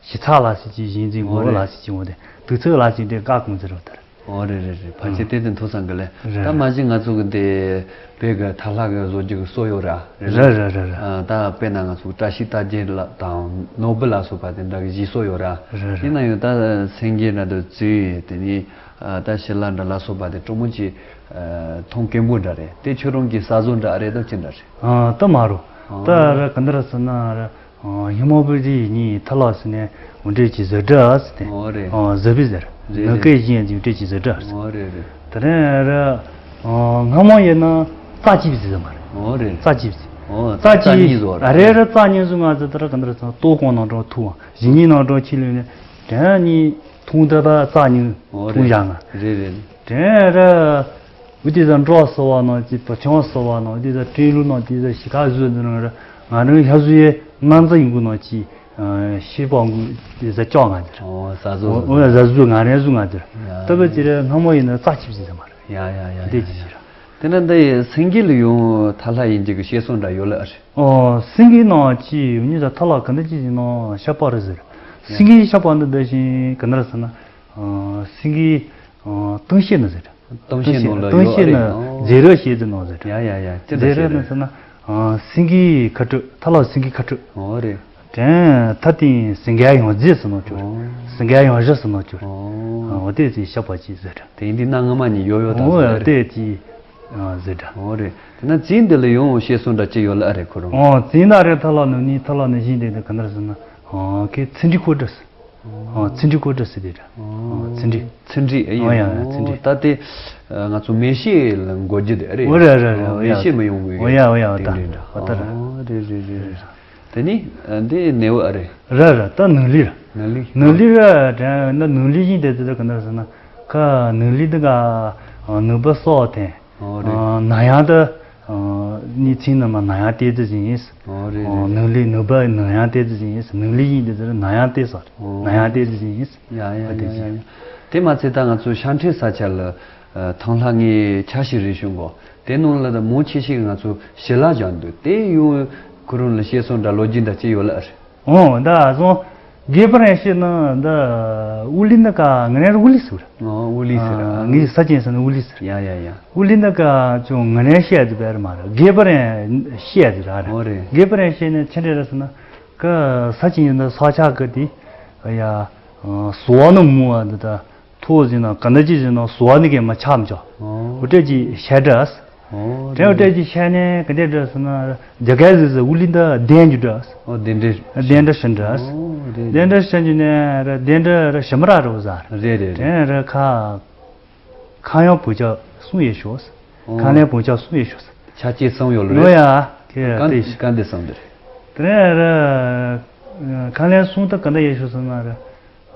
ཞི་ཚགས་ལ་ཟེར་གྱི་ཡིན་ཟིན་ངོ་བོ་ལ་ཟེར་གྱི་ངོ་དེ་དུག་ཚོད་ལ་ཟེར་དེ་བཀག་གོང་ཟེར་རོ་དར། ཨོ་རེད་རེད་རེད། ཕལ་ཆེར་དེ་དེ་མཐོ་སང་གི་ལེ། རེད། ད་མ་གཞི་ང་ཚོ་གི་འདི་བོད་གི་ཐ་ལྷ་གི་བཟོ་རྒྱུ་གི་སྲོལ་ཡོད་ར། རེད་རེད་རེད་རེད། ཨ། ད་དཔེར་ན་ང་ཚོ་བཀྲ་ཤིས་རྟགས་བརྒྱད་ལ་དང་ནོར་བུ་ལ་སོགས་པ་དེ་འདྲ་གི་བཞེས་སྲོལ་ཡོད་ར། རེད་རེད། ཡིན་ན་ཡང་ད་སེང་གེ་འདྲ་དུ་བརྩིས་དེ་ནི། ཨ། ད་ཞི་ལ་འདྲ་ལ་སོགས་པ་དེ་སྤྲོ་མོ་ཅིག་ཨ། མཐོང་དཀོན་པོ་འདྲ་རེད། དེ་ཁྱོད་རང་གི་ས་བཟོ་འདྲ་ཨ་རེད་དོ་ཅི་འདྲ་རེད། ཨ། ད་མ་རུ། ཨ། ད་ར་ག་འདྲ་ཟེར་ན་ར། ཨ། ཧི་མ་བུ་ཇི་ཡི་ཉིན་ཐ་ལག་ཟེར་ནས་འོ་འདྲས་ཀྱི་བཟོ་འདྲ་ཟེར་ཏེ། ཨོ་རེད། ཨ། བཟོ་བི་ཟེར། རེད་ནི་རེད། སྐད་གཞན་ཅིག་འདྲས་ཀྱི་བཟོ་འདྲ་ཟེར། ཨོ་རེད་རེད། དེ་རིང་ར། ཨ། སྔ་མོ་ཡིན་ན་རྩ་གཅིག་ཟེར་མ་རེད། ཨོ་རེད། རྩ་གཅིག་ཟེར། ཨོ། རྩ་རྩ་གཅིག་གཉིས་བཟོ་ར། ཨ་རེ་ར་རྩ་གཉིས་བཟོ་ང་ཚོ་ད་ར་ག་འདྲ་ཟེར་ན་ལྟོ་གོང་ནང་འགྲོ་ཐུག་བ་གཞི་གཉིས་ནང་འགྲོ་ཁྱི་ལུས་ནས་དྲན་གཉིས་འཐུང་ད་ད་རྩ་གཉིས་ཨོ་འཐུང་རེད། བཞག་ང་། རེད་རེད། དྲན་ར། འུ་དེ་ཚོ་འབྲོག་སོ་བ་ནང་གི་བུ་ཆུང་སོ་བ་ནང་དེ་ཚོ་སྤྲིན་ལུག་ནང་དེ་ཚོ་ཞི་ཁ་བཟོས་འདི་ནང་ར་ང་རང་ལྷ་བཟོ་ཡའི་ང་ཚོ་ཡིན་གུ་ནང་གི་ཤི་པོ་གུ་དེ་ཚོ་ལྕོག་ང་དེར། ཨོ། ཟ་ཟོ་ཨོ། ཟ་ཟོ་ང་རང་བཟོ་ང་དེར། ཡ། ལྟ་བུ་དེ་ར་སྔ་མོ་ཡིན་ན་རྩ་ཆིབ་ཟེར་མ་རེད། ཡ་ཡ་ཡ། དེ་ཡ་ཅི་ཡ། ཟེར་ར། དེ་ན་འདི་ཡི་སེང་གེ་ལ་ཡང་ཐ་ལྷ་ཡིན་གྱི་གི་བཤད་སྲོལ་འདྲ་ཡོད་ལ་ཨ་རེད། ཨོ། སེང་གེ་ནང་གི་ཡོད་ཉིད་ད་ཐ་ལྷ་ག་འདི་ཅི་ཡིན་ནང་ཤ་པ་རེད་ཟེར། ཡ། སེང་གེ་ཤ་པ་འདི་འདི་བཞིན་ག་འདྲ་ཟེར་ན། ཨོ། སེང་གེ། ཨོ། གཏམ་བཤད་ནི་ཟེར། གཏམ་བཤད་ནང་ལ་གཏམ་བཤད་ཡོད་ནི་རེད། ཨོ། མཛེས་རབ་བཤད་ཚུལ་ནང་ཟེར། ཡ་ཡ་ཡ། ཅི་འདྲ་མཛེས་རབ་ནི་ཟེར་ན། ཨ། སེང་གེའི་ཁ་སྤྲོད་ཐ་ལ་སེང་གེའི་ཁ་སྤྲོད། ཨོ་རེད། དྲན་ཐ་སྟེང་སེང་གེ་ཡང་རྫས་ཟེར་ནོ་ཅོར། ཨོ། སེང་གེ་ཡང་བཞི་ཟེར་ནོ་ཅོར། ཨོ། འོ་དེ་ཚེ་ཤ་པ་ཅི་ཟེར། དེ་ཡིན་དུས་གནའ་སྔ་མ་ནས་ཡོད་ཡོད་དང་ཨོ་ཟེར། དེ་ཅི་ཟེར་འདྲ། ཨོ་རེད། དེ་ན་རྫས་འདི་ལ་ཡང་བཤད་སྲོལ་འདྲ་ཅི་ཡོད་ལ་ཨ་རེད་ཁོ་རང་། ཨོ། རྫས་འདི་ཨ་རེད་ཐ་ལ་ནི་ནི་ཐ་ལ་ནི་བཞིན་དེ་འདི་ག་འདྲ་ཟེར་ན། ཨོ། ཁེ་ཚིག་འབྲུ་ཁོ་འདྲ་ཟེར། ཨོ། ཚིག་འབྲུ་ཁོ་འདྲ་ཟེར་དེ་འདྲ། ཨོ། ཚིག་འབྲུ། ཚིག་འབྲུ་ཨེ་ཡིན། ཨོ་ཡ་ཡ། ཚིག་འབྲུ། ད་དེ་ང་ཚོ་མེ་ཤེལ་ལ་འགོད་རྒྱུ་དེ་ཨེ་རེད། ཨོ་རེད་རེད་རེད། ཨོ་ཡ། མེ་ཤེལ་མི་ཡོང་བའི། ཨོ་ཡ་ཨོ་ཡ། ཨོ་ད། དེ་འདྲ་འདྲ། ཨོ་ད་ར། ཨོ་རེད་རེད་རེད་རེད། དེ་ནི་འདི་ནེའུ་ཨ་རེད། ར་ར་ད་ནང་ལི་ར། ནང་ལི། ནང་ལི་ར་དྲན་ན་ནང་ལི་ཡིན་དེ་དེ་ག་འདྲ་ཟེར་ན། ཁ་ནང་ལི་འདི་ག་ནུ་བ་སོགས་དེ། ཨོ་རེད། ཨ། ནང་ཡང་དུ། ཨ། ནི་ཚིག་ནི་མ་ནང་ཡང་ཏེ་ཙི་ཅིག་ཡིན། ཨོ་རེད་རེད། ཨ། ནང་ལི་ནུ་བ་ནང་ཡང་ཏེ་ཙི་ཅིག་ཡིན། ནང་ལི་ཡིན་ཏེ་ཙི་ནང་ཡང་ཏེ་སོགས། ཨོ། ནང་ཡང་ཏེ་ཙི་ཅིག་ཡིན། ཡ་ཡ་ཡ་ཡ་ཡ། དེ་མ་ཚད་ད་ང་ཚོ་ཤ་འཕྲེང་ས་ཆ་ལ། ཨ། ཐང་ལྷ་ངའི་ཆ་ཤས་རེ་ཞུ་གོ། དེ་ནང་ལ་ད་མང་ཆེ་ཤས་ང་ཚོ་ཞི་ལ་བཞག་འདུག་དེ་ཡང་ཁོ་རང་ལ་བཤད་སྲོལ་འདྲ་ལོ་རྒྱུས་འདྲ་ཅི་ཡོད་ལ་ཨ་རེད། ཨོ། ད་བཟང་། རྒད་པོ་རང་བཤད་ན་འདི་དབུ་ལི་འདི་ག་ང་རང་དབུ་ལི་ཟེར། ཨོ། དབུ་ལི་ཟེར། ཨ། ངའི་ས་ཆེན་ཟེར་ན་དབུ་ལི་ཟེར། ཡ་ཡ་ཡ། དབུ་ལི་འདི་ག་ཅུང་ང་རང་བཤད་ཟེར་བས་ར་མ་རེད། རྒད་པོ་རང་བཤད་ཟེར་ར་རེད། ཨོ་རེད། རྒད་པོ་རང་བཤད་ན་ཆི་འདྲ་རེད་ཟེར་ན། ག་ས་ཆེན་ཡིན་ན་ས་ཆ་ག་དེ། ཡ། ཟོ་བ་ནི་མོ་བ་འདི་ད། ཐོག་ཟིན་ན་ག་འདྲ་ཅིག་ཟིན་ན་ཟོ་བ་ནི་གས་མ་ཆགས་མ་ཆགས། ཨོ། འོ་འདྲ་ཅིག་བཤད་འདྲ། ཨོ། དྲན་འོ་འདྲ་ཅིག་བཤད་ནས་ག་འདྲ་འདྲ་ཟེར་ན་རྒྱ་སྐད་ཟེར་ཟེར་དབུ་ལི་འདི་གདན་རྒྱུ་འདྲ། ཨོ་གདན་འདྲེན། གདན་འདྲེན་ཞུ་འདྲ། ཨོ་རེད། གདན་འདྲེན་ཞུ་རྒྱུ་ནས་ར་གདན་འདྲེན་ར་ཞི་མ་ར་རོ་ཟ། རེད་རེད་རེད། དྲན་ར་ཁ། ཁ་ཡང་བུ་ཆ་གསུང་ཡེ་ཤོག་ཨོ། ཁ་ལན་བུ་ཆ་གསུང་ཡེ་ཤོག་ཆ་ཅེས་གསུང་ཡོད་ལ་རེད། ནོ་ཡ། ཁེ་ར་ཏེ་ཤོག་ག་འདི་གསུང་འདི་རེད། དྲན་ར། ཁ་ལན་གསུང་ད་ག་འདྲ་ཡེ་ཤོག་ཟེར་ན་ར།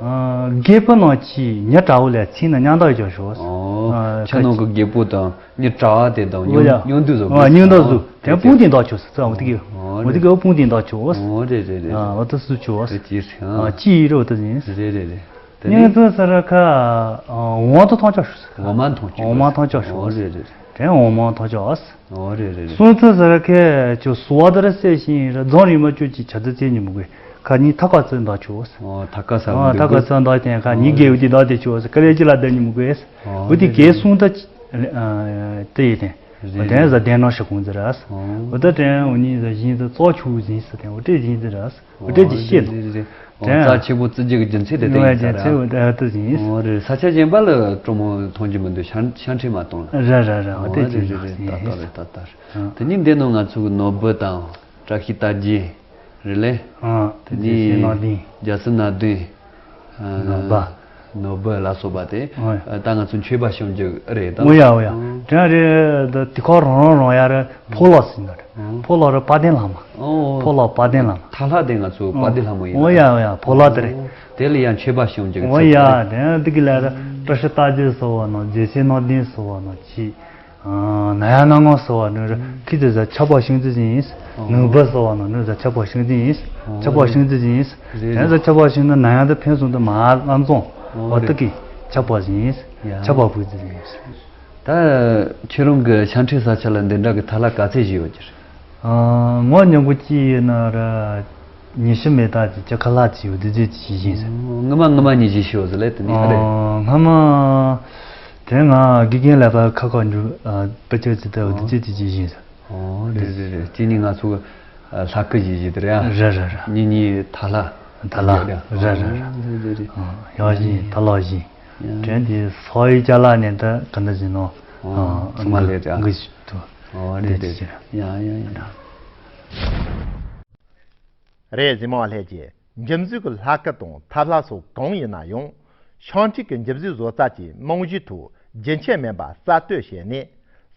ཨ། རྒད་པོ་ནང་གི་ཉི་དྲ་བོ་ལ་ཚིག་ན་མཉམ་དག་ཡོད་ཤོག་ཨོ། ཨ། ཁྱེད་ནང་གི་རྒད་པོ་དང་ཉི་དྲ་བ་དེ་དང་ཨོ་ཡ། མཉམ་དུ་བཟོ། ཨ། དགོས་མཉམ་དུ་ཟེར། བཟོ། ཨོ། དེ་དཔུང་དེ་འདོགས་ཆོག་ཟེར། ཨོ་དེ་གི། ཨོ་དེ་གི་དཔུང་དེ་འདོགས་ཆོག་ཨོ་རེད་རེད་རེད། ཨ། འོ་ད་སུ་ཆོག་ཨོ་དེ་ཅི་ཟེར། ཨ། ཅི་ཡི་རོ་ད་ཟིན། རེད་རེད་རེད། དེ་ནས་སྙིང་ཚུལ་ཟེར་ཁ། འོ་མ་དང་ཐང་ཅོག་ཞུ་ཟེར། འོ་མ་དང་ཐང་ཅོག་འོ་མ་ཞུ། ཐང་ཅོག་ཞུ། འོ་རེད་རེད། དྲན་འོ་མ་ཐང་ཅོག་ཨ། འོ་རེད་རེད་རེད། སྲུང་ཚུལ་ཟེར་ཁ་ཅོ་སུ་བ་དར་སེ་ཤིང་ར་རྫོང་རིན་མ་ཅོ་ཅི་ཆ་ཚ་ཚེ་ཉི་མ་གོས་ཁ་ཉི་ཐ་ཀ་ཚོད་འདའ་ཆོག་ཨ། འོ་ཐ་ཀ་ས་འོ་ཐ་ཀ་ཚོད་འདའ་དེ་ཁ་ཉི་རྒས་འོ་དེ་འདའ་དེ་ཆོག་ཨ། ཀ་ལེ་ཅི་ལ་དར་ཉི་མ་གོས། འོ་དེ་གས་སྲུང་ད་དེ་ཡི་དེ། རེད། འོ་དེ་ཟ་དེ་ནང་ཤི་ཁུང་ཟེར་ཨ། འོ་ད་དྲན་འོ་ཉི་ཟ་བཞིན་ཟ་ཙོག་ཆུ་བཞིན་ཟ་དེ་འོ་དེ་བཞིན་ཟེར་ཨ། འོ་དེ་ཅི་ཤེས་འདུག་རེད་རེད། འོ་དྲན་རྩ་ཆེ་པོ་བརྩི་རྒྱུ་གི་རྒྱུ་མཚན་དེ་དེ་ཡིན་ས་རེད། རྒྱུ་མཚན་འོ་དེ་ཟིན། འོ་རེད། ས་ཆ་གཞན་པ་ལ་སྤྲོ་མོ་མཐོང་རྒྱུ་མི་འདུག་ཤ་ཤ་ཁྲེ་མ་གཏོང་ལ། ར་ར་ར། འོ་འོ་དེ་རེད་ཅི་རེད་རེད། ཡིན་ད་ད་རེད་ད་ད་རེད། དེ་ནི་འདི་ནང་ང་ཚོ་གི་ནོར་བུ་དང་བཀྲ་ཤིས་རྟགས་བརྒྱད་རེད་ལེ། ཨ་དེ་ནི་རྒྱལ་སྲས་སྣ་བདུན། རྒྱལ་སྲས་སྣ་བདུན། ནོར་བུ། ནོར་བུ་ལ་སོགས་པ་དེ། ཨོ་ཡ། ད་ང་ཚོ་མཆོད་པ་ཞིང་འཇུག་རེད་ད། ཨོ་ཡ་ཨོ་ཡ། ཨོ། དེ་རེད་ད། དེ་ཁོ་རང་རང་རང་ཡ་རེད། ཕོ་ལོ་ཟིན་ན་རེད། ཨོ། ཕོ་ལོ་རེད་དཔལ་ལྡན་ལྷ་མོ། ཨོ། ཕོ་ལོ་དཔལ་ལྡན་ལྷ་མོ། ཐ་ལྷ་དེ་ང་ཚོ་དཔལ་ལྡན་ལྷ་མོ་ཡིན་ཨོ་ཡ་ཨོ་ཡ། ཕོ་ལོ་དེ་རེད། ཨོ། དེ་ལ་ཡང་མཆོད་པ་ཞིང་འཇུག་ཨོ་ཡ། དེ་ཡང་དེ་གི་ལ་རེད། བཀྲ་ཤིས་རྟགས་བརྒྱད་ཟེར་བ་ན་རྒྱལ་སྲས་སྣ་བདུན་ཟེར་བ་ན་ཅི། ཨ་ནང་ཡང་སྣ་ལྔ་ཟེར་བ་ནི་རེད། ཁྱི་ཚོས་ཟ་ཆབ་པ་ཤིང་རྩི་ཟིན་ཡིན། ནུས་པ་ཟེར་བ་ནི་ནི་ཟ་ཆབ་པ་ཤིང་རྩི་ཡིན། ཆབ་པ་ཤིང་རྩི་ཟིན་ཡིན། དེ་ཟ་ཆབ་པ་ཤིང་ནི་ནང་ཡང་དུ་ཕན་སོང་དུ་མ་ལམ་སོང་། འོ་དུ་གི་ཆབ་པ་ཟིན་ཡིན། ཆབ་པ་བུ་རྩི་ཟིན་ཡིན། ད་ཁྱེད་རང་གི་ཤ་ཁྲེ་ས་ཆ་ལ་འདི་འདྲ་གི་ཐ་ལ་ག་ཚད་བཞི་ཡོད་ཀྱི་རེད། ཨ་ངོ་སྙོམས་པོ་གཅིག་ཡིན་ན་ར། ཉི་ཤུ་མེ་ཏར་གྱི་ལྕགས་ཁ་ལག་ཅིག་ཡོད་དེ་ཅི་ཅི་ཡིན་ཟེར། སྔ་མ་སྔ་མ་ཉི་ཤུ་ཤོག་ཟེར་ལས་དེ་ནི་ཨ་རེད། ཨ་སྔ་མ་དེ་ང་དགེ་རྒན་ལས་ཀ་ཁ་ཁ་འཇུ་ཨ་པ་ཅག་ཅི་ལྟ་བུ་དེ་ཅི་ཅི་ཅི་ཡིན་ཟེར། ཨོ་རེད་རེད་རེད། དེ་ནི་ང་ཚོ་ཨ་ལྷ་སྐུ་ཞིག་ཞིག་དེ་རེད་ཨ། རེད་རེད་རེད། གཉིས་གཉིས་ཐ་ལ། ཐ་ལ་རེད་རེད་རེད་རེད། ཨ་ཡག་བཞིན་ཐ་ལ་བཞིན། དྲན་དེ་སོ་ཡི་ཅ་ལག་ནས་ད་ག་འདྲ་ཞིག་ནོ། ཨ་ཚང་མ་ལས་རེད་ཨ། གི་ཞིག་ཏུ། ཨོ་རེད་རེད། ཡ་ཡ་ཡ། རེད། གཟིགས་མོ་བ་ལྷན་རྒྱས། འཇིམ་བཟོས་ཀྱི་ལྷ་སྐུ་དང་ཐབ་ལྷ་སོགས་གང་ཡིན་ན་ཡང་། ཤ་ཁྲེ་གི་འཇིམ་བཟོའི་བཟོ་རྩལ་གྱི་རྨང་གཞིའི་ཐོག་རྒྱུན་ཆད་མེད་པར་གསར་གཏོད་བྱས་ནས།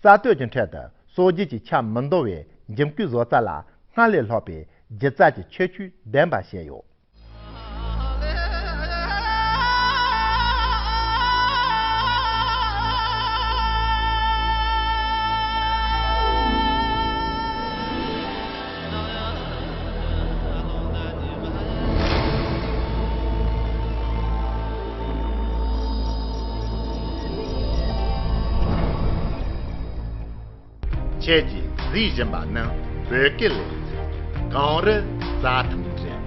གསར་གཏོད་ཀྱི་ཁྲོད་དུ་སྲོལ་རྒྱུན་གྱི་ཆ་མི་འདང་བའི་འཇིམ་སྐུའི་བཟོ་རྩལ་ལ་སྔར་ལས་ལྷག་པའི་སྒྱུ་རྩལ་གྱི་ཁྱད་ཆོས་ལྡན་པ་བྱས་ཡོད། ཁྱེད་ཀྱིས་གཟིགས་བཞིན་པ་ནི་བོད་སྐད་ལས་ཚིག་གངས་རི་རྩྭ་ཐང་རེད།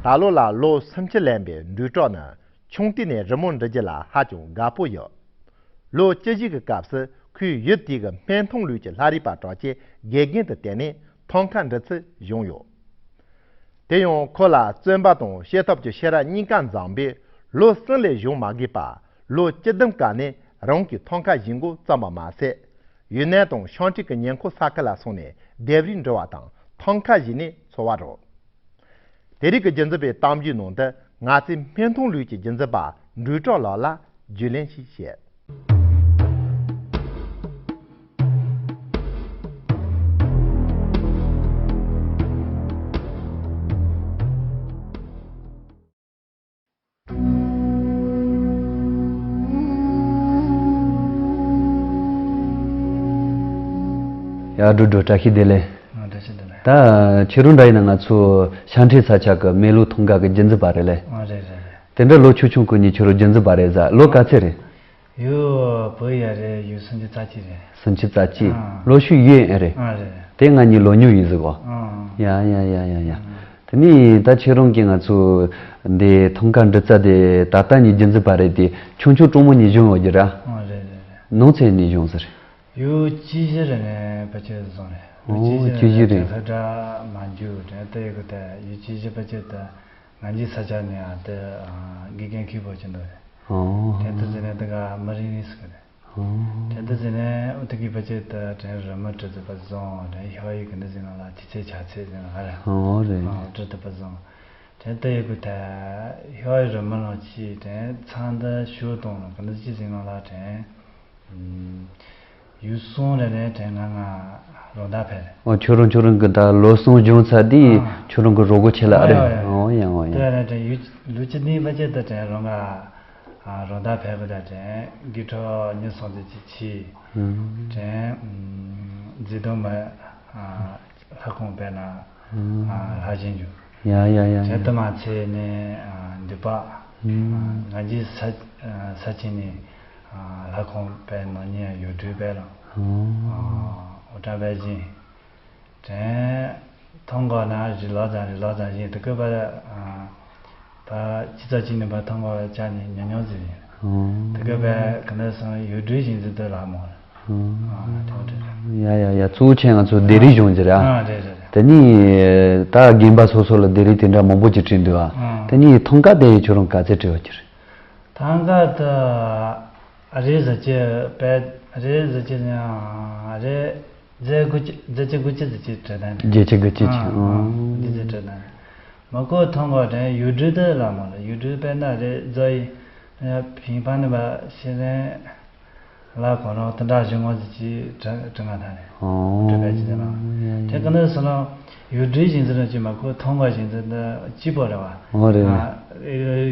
ད་ལོ་ལ་ལོ་སུམ་ཅུ་ལོན་པའི་འབྲུག་གྲོགས་ནི་ཆུང་དུས་ནས་རི་མོ་འབྲི་རྒྱུ་ལ་ཧ་ཅང་དགའ་པོ་ཡོད། ལོ་བཅུ་བཞི་གི་སྐབས་སུ་ཁོས་ཡུལ་དེའི་གི་སྨན་ཐང་ལུགས་ཀྱི་ལྷ་རིས་པ་གྲགས་ཅན་དགེ་རྒན་དུ་བསྟེན་ནས་ཐང་ཀ་འབྲི་ཚུལ་སྦྱངས་ཡོད། དེ་ཡང་ཁོ་ལ་བརྩོན་པ་དང་བྱེད་ཐབས་ཀྱི་ཤེས་རབ་གཉིས་ཀ་འཛོམས་པས་ལོ་གསུམ་ལས་གཞུང་མ་དགོས་པར་ལོ་བཅུ་བདུན་སྐབས་ནས་རང་གི་ཐང་ཀ་བཞེངས་འགོ་བརྩམས་པ་མ་ཟད། ཡུན་ནན་དང་ཤང་ཀྲིག་གི་ཉེ་འཁོར་ས་ཁུལ་ལ་སོང་ནས་ལྡེབས་རིས་འབྲི་བ་དང་ཐང་ཀ་བཞེངས་ནས་འཚོ་བ་རོལ། དེ་རིང་གི་རྒྱུན་འཛིན་པའི་གཏམ་རྒྱུད་ནང་དུ་ང་ཚོས་སྨན་ཐང་ལུགས་ཀྱི་རྒྱུན་འཛིན་པ་འབྲུག་གྲགས་ལགས་ལ་རྒྱུས་ལོན་ཞིག་བྱེད། ཡ་འགྲོ་འགྲོ། བཀྲ་ཤིས་བདེ་ལེགས། ཨ་བཀྲ་ཤིས་བདེ་ལེགས། ད་ཁྱེད་རང་འདྲ་ཡིན་ན་ང་ཚོ་ཤང་ཁྲེ་ས་ཆ་གི་སྨན་ལུགས་ཐང་ཀ་གི་རྒྱུན་འཛིན་པ་རེད་ལེ། ཨ་རེད་རེད་རེད། དེ་འདྲ་ལོ་ཆུང་ཆུང་གི་ནས་ཁྱེད་རང་རྒྱུན་འཛིན་པ་རེད་ཟེར། ལོ་ག་ཚད་རེད། ཡོ་བོད་ཡ་རེད། ཡོ་སུམ་ཅུ་རྩ་གཅིག་རེད། སུམ་ཅུ་རྩ་གཅིག་ཨ། ལོ་ཤུ་ཡོད་ཨེ་རེད། ཨ་རེད། དེ་ང་གཉིས་ལོ་ཉུང་ཡིན་ཟིག་གོ། ཨ། ཡ་ཡ་ཡ་ཡ་ཡ། ཨ། དེ་ནས་ད་ཁྱེད་རང་གིས་ང་ཚོ་འདི་ཐང་ཀ་འབྲི་རྩལ་དེ་ད་ལྟ་ནས་རྒྱུན་འཛིན་པ་རེད་དེ་ཆུང་ཆུང་གྲོགས་མོ་ནས་སྦྱངས་ཡོད་ཀྱི་ར། ཨ་རེད་རེད་རེད། ནང་ཚན་ནས་སྦྱངས་ཟེར། ཡོ་བཅུ་བཞི་རེ་ནས་ཕལ་ཆེར་བཟུང་རེད། ཨོ་བཅུ་བཞི་རེ་ནས་ལྷ་སྒྲ་མ་འཇུ་དྲན་ཏེ་གི་ད་ཡོ་བཅུ་བཞི་ཕལ་ཆེར་ད། ང་འཇིག་ས་ཆ་ནས་ཨ་དེ་དགེ་རྒན་ཁྱི་པོ་ཅི་འདུག་རེད། ཨོ། དེ་འདི་ཟེར་ནས་དེ་ག་མི་རིང་རིང་ཟེར་གི་རེད། ཨོ། དེ་འདི་ཟེར་ནས་ཨུ་ཐུ་གི་ཕལ་ཆེར་དེ་དྲན་རི་མོ་བྲི་ཐུབ་པ་བཟང་དྲན་ཤོག་ཡིག་གི་འདི་ཟེར་ནང་ལ་ཅི་ཚེ་ཆ་ཚེ་ཟེར་ནང་ལ་རེད། ཨོ་རེད། ཨོ་བྲི་ཐུབ་པ་བཟང་། དྲན་དེ་ཡོད་གི་ད་ཤོག་ཡིག་རི་མོ་ནང་ཅི་དྲན་ཚང་འདི་ཞུ་དང་གི་འདི་ཅི་ཟེར་ནང་ལ་དྲན། ཡུལ་གསུམ་རེ་རེ་དེ་ང་ང་རོགས་ཟླ་ཕེབས་རེད། ཨོ་ཁྱོད་རང་ཁྱོད་རང་གི་ད་ལོ་གསུམ་བྱུང་ཚར་དུས་ཨ། ཁྱོད་རང་གི་རོགས་པ་ཆེ་ལ་ཨ་རེད། ཨོ་ཡ་ཡ། ཨོ་ཡ་ཡ། ཨོ་ཡ། དེ་རེད་དེ་ཡུལ་ལོ་བཅུ་བདུན་པ་ཅིག་ཏུ་དེ་རང་ང་ཨ་རོགས་ཟླ་ཕེབས་གི་ད་དེ་དགེ་ཕྲུག་གཉིས་གསུམ་ཅིག་ཅིག་ཕྱིས། ཨུམ། དེ་ཨུམ་མཛེས་སྡུག་མ་ཨ་ལྷ་ཁང་དཔེར་ན་ཨུམ། ཨ་ལྷ་བཞིན་འཇུག་ཡ་ཡ་ཡ་ཡ། དེ་དུ་མ་ཚད་ནས་ཨ་འདུས་པ། ཨུམ། ང་འཇིག་ས་ས་ཆེན་ནས་ཨ་ལྷ་ཁང་དཔེར་ན་ཉེ་ཡོད་དུས་དཔེ་ལ། ཨོ། ཨ་འོ་ད་དཔེ་བཞིན། དྲན་ཐང་ག་ན་རི་ལ་དང་རི་ལ་དང་བཞིན་དུ་བཀོད་པ་ཨ་ཕ་སྤྱི་ཚོགས་གཅིག་ནས་པ་ཐང་ག་བ་ཅག་ནས་ཉམས་མྱོང་ཟིན་ཡིན། ཨོ། དུ་བཀོད་པའི་ག་ནས་སོང་ཡུལ་གྲུའི་བཞིན་ཟིན་དུ་ལ་མོ། ཨོ། ཨ་དེ་འདྲ་རེད། ཡ་ཡ་ཡ། གཙོ་བོ་ཆེ་ང་ཚོ་སྡེ་རིགས་གཞུང་གི་ར། ཨ་རེད་རེད་རེད། དེ་ནས་ད་དགོན་པ་སོ་སོ་ལ་སྡེ་རིགས་དེ་འདྲ་མང་པོ་ཅིག་བྲིས་འདུག་ཨ། ཨ། དེ་ནས་ཐང་ག་དེ་ཁྱོད་རང་ག་ཚད་བྲིས་པ་ཅིག་རེད། ཐང་ག་དུ་ཨ་རེ་ཟ་ཅེ་པད་ཨ་རེ་ཟ་ཅེ་ཨ་རེ་ཟ་དགུ་ཅི་ཟ་ཅེ་དགུ་ཅི་ཟ་ཅེ་བྲིས་ད་ནི། ཟ་ཅེ་དགུ་ཅི་ཅི། ཨ་ཨ་ཨ། འདི་ཟེ་བྲིས་ད་ནི། མ་གོ་ཐང་ག་དྲན་ཡུལ་གྲུ་དུ་ལ་མ་ལ་ཡུལ་གྲུ་དཔེར་ན་རེ་རྫོ་ཡི་ཕིང་ཕང་ནི་བ་ཤེས་རན་ལ་གོ་རང་དུ་འདྲ་བཞི་ངོ་ཟི་ཅི་དྲི་དྲི་ང་ཐ་རེ། ཨོ། དྲི་བའི་ཅི་ཟེར་ན། དེ་ག་ནི་སོ་ན་ཡུལ་གྲུའི་བཞིན་ཟི་ར་ཅི་མ་གོ་ཐང་ག་བཞིན་ཟི་འདི་སྐྱིད་པོ་རེད་བ། ཨོ་རེད། ཨ་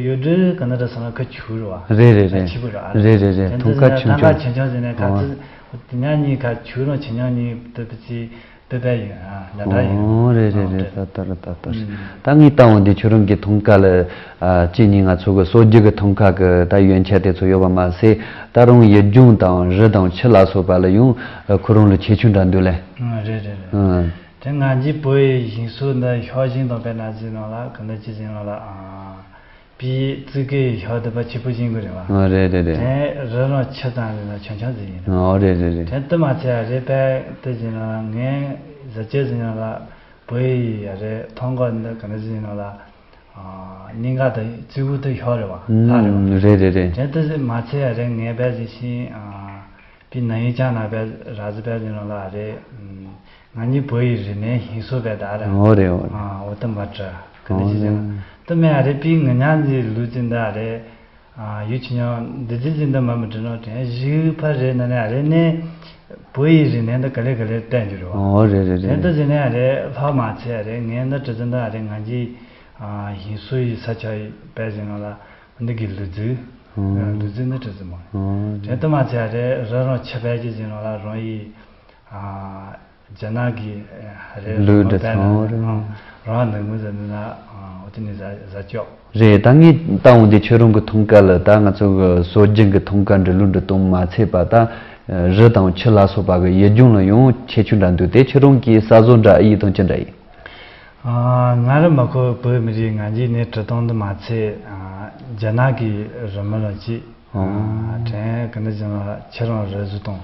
ཡུལ་གྲུ་ག་ནི་རེ་སོ་ན་ཁ་ཆུ་རེད་བ། རེད་རེད་རེད། ཆི་པོ་རེད་བ། རེད་རེད་རེད། དེ་ཐང་ག་ཆུང་ཆུང་ཆུང་ཆུང་ཟི་ནས་ག་ཚི་དེ་ཉག་གཉིས་ཁ་ཆུ་རང་ཆི་ཉག་གཉིས་དུ་པི་ཅི། བོད་པའི་ཡིན་ཨ་ལ་འདྲ་ཡིན། ཨོ་རེད་རེད་རེད། ཨོ་ད་ལྟ་རེད་ད་ལྟ་རེད། ཨུམ། ད་ངས་བལྟ་འོང་དུས་ཁྱོད་རང་གི་ཐང་ག་ལ་ཨ་གཅིག་གཉིས་ང་ཚོ་གི་སྲོལ་རྒྱུན་གི་ཐང་ག་གི་ད་ཡོན་ཆབ་དེ་ཚོ་ཡོད་པ་མ་ཟད་ད་རུང་ཡུལ་ལྗོངས་དང་རི་དང་ཆུ་ལ་སོགས་པ་ལ་ཡང་ཁོ་རང་ལ་ཁྱད་ཆོས་འདྲ་འདུག་ལེ། ཨ་རེད་རེད་རེད། ཨ། དེ་ང་ཚོའི་བོད་ཡིག་ཞིང་སོགས་འདི་ཤོག་ཞིང་དང་དཔེར་ན་ཟིན་ནང་ལ་ག་འདྲ་ཅི་ཟིན་ནང་ལ་ཨ། པའི་ཙི་གེ་ཡི་ཤོག་དེ་པ་ཆི་པོ་ཞིག་གི་རེད་བ། ཨ་རེད་རེད་རེད། དེ་རི་རང་ཆུ་ཚང་རེད་ན་ཆུང་ཆུང་ཟིག་ཡིན་རེད། ཨ་རེད་རེད་རེད། དེ་དུ་མ་ཚད་རེད་པས་དེ་ཟིན་ན་ངས་ཟ་ཆས་ཟིན་ན་ལ་བོད་ཡི་ཡ་རེད་ཐང་ག་འདི་ག་ནས་ཟིན་ན་ལ་ཨ་སྙིང་ག་དེ་ཙི་གུ་དེ་ཤོག་རེད་བ་ལྷ་རེད་བ། ཨུམ་རེད་རེད་རེད། དེ་དུ་མ་ཚད་ཡ་རེད་ངས་པས་ཟིན་ཤིང་ཨ། པི་ན་ཡིན་ཅང་ན་པའི་ར་ཟི་པའི་ཟི་ནོ་ལ་རེ། ང་གཉིས་བོད་ཡིག་རིག་གནས་ཧིན་སུ་པའི་ད་ར། འོ་རེད་འོ་རེད། ཨ་འོ་ད་མ་དྲ། ག་འོ་ནས་ཅི་ཟེར་ན། རེད། ད་མེ་ཨ་རེ་པི་ང་ཉག་འདི་ལུས་ཙི་འདི་ཨ་རེ། ཨ་ཡུ་ཆི་ཉོ་འདི་ཙི་ཙི་འདི་མ་མི་དྲི་ནོ་དྲན་བཞི་ཕ་རེ་ན་ནས་ཨ་རེ་ནས། བོད་ཡིག་རིག་གནས་འདི་ག་ལེ་ག་ལེ་བསྟན་རྒྱུ་རེད་བ། འོ་རེད་རེད་རེད། དེ་འདི་ཟེར་ནས་ཨ་རེ་ལྷག་མ་ཚེ་ཨ་རེ་ངས་འདི་དྲི་ཙི་འདི་ཨ་རེ་ང་གཉིས། ཨ་ཧིན་སུ་ཡི་ས་ཆ་ཡི་པའི་ཟི་ནོ་ལ། འདི་གི་ལུས་རྩལ། ཨོ། ལུས་རྩལ་ནི་བྲིས་ཟིན་མོ། ཨོ། དེ་ལྟ་མ་ཚད་རེ་རི་རང་ཆུ་བེད་ཀྱི་ཟིན་རང་ལ་རང་ཡི། ཨ་རྒྱ་ནག་གི་རེ་ལུས་རི་འདི་བེད་ཚང་རེ། རང་ནང་མི་ཟིན་ན་འོ་དེ་ནི་ཟ་ཟ་ཅོག་རེད། ད་ངས་ལྟ་འོང་དེ་ཁྱོད་རང་གི་ཐང་ག་ལ་ད་ང་ཚོ་གི་སྲོལ་རྒྱུན་གི་ཐང་ག་འབྲི་ལུགས་འབྲི་སྟངས་མ་ཚད་པ་ད་རི་དང་ཆུ་ལ་སོགས་པ་གི་ཡུལ་ལྗོངས་ལ་ཡང་ཁྱད་ཆོས་འདྲ་འདུག་དེ་ཁྱོད་རང་གི་ས་བཟོ་འདྲ་ཨེ་ཡིན་དང་ཅི་འདྲ་ཡིན། ང་རང་མ་ཁོ་བོད་མི་རིགས་ང་འཇིག་ནས་བྲི་སྟངས་འདི་མ་ཚད། རྒྱ་ནག་གི་རི་མོ་ལ་གཅིག་དྲན་གི་འདི་བཞིན་ལ་ཁྱེད་རང་རི་བཟོ་སྟངས།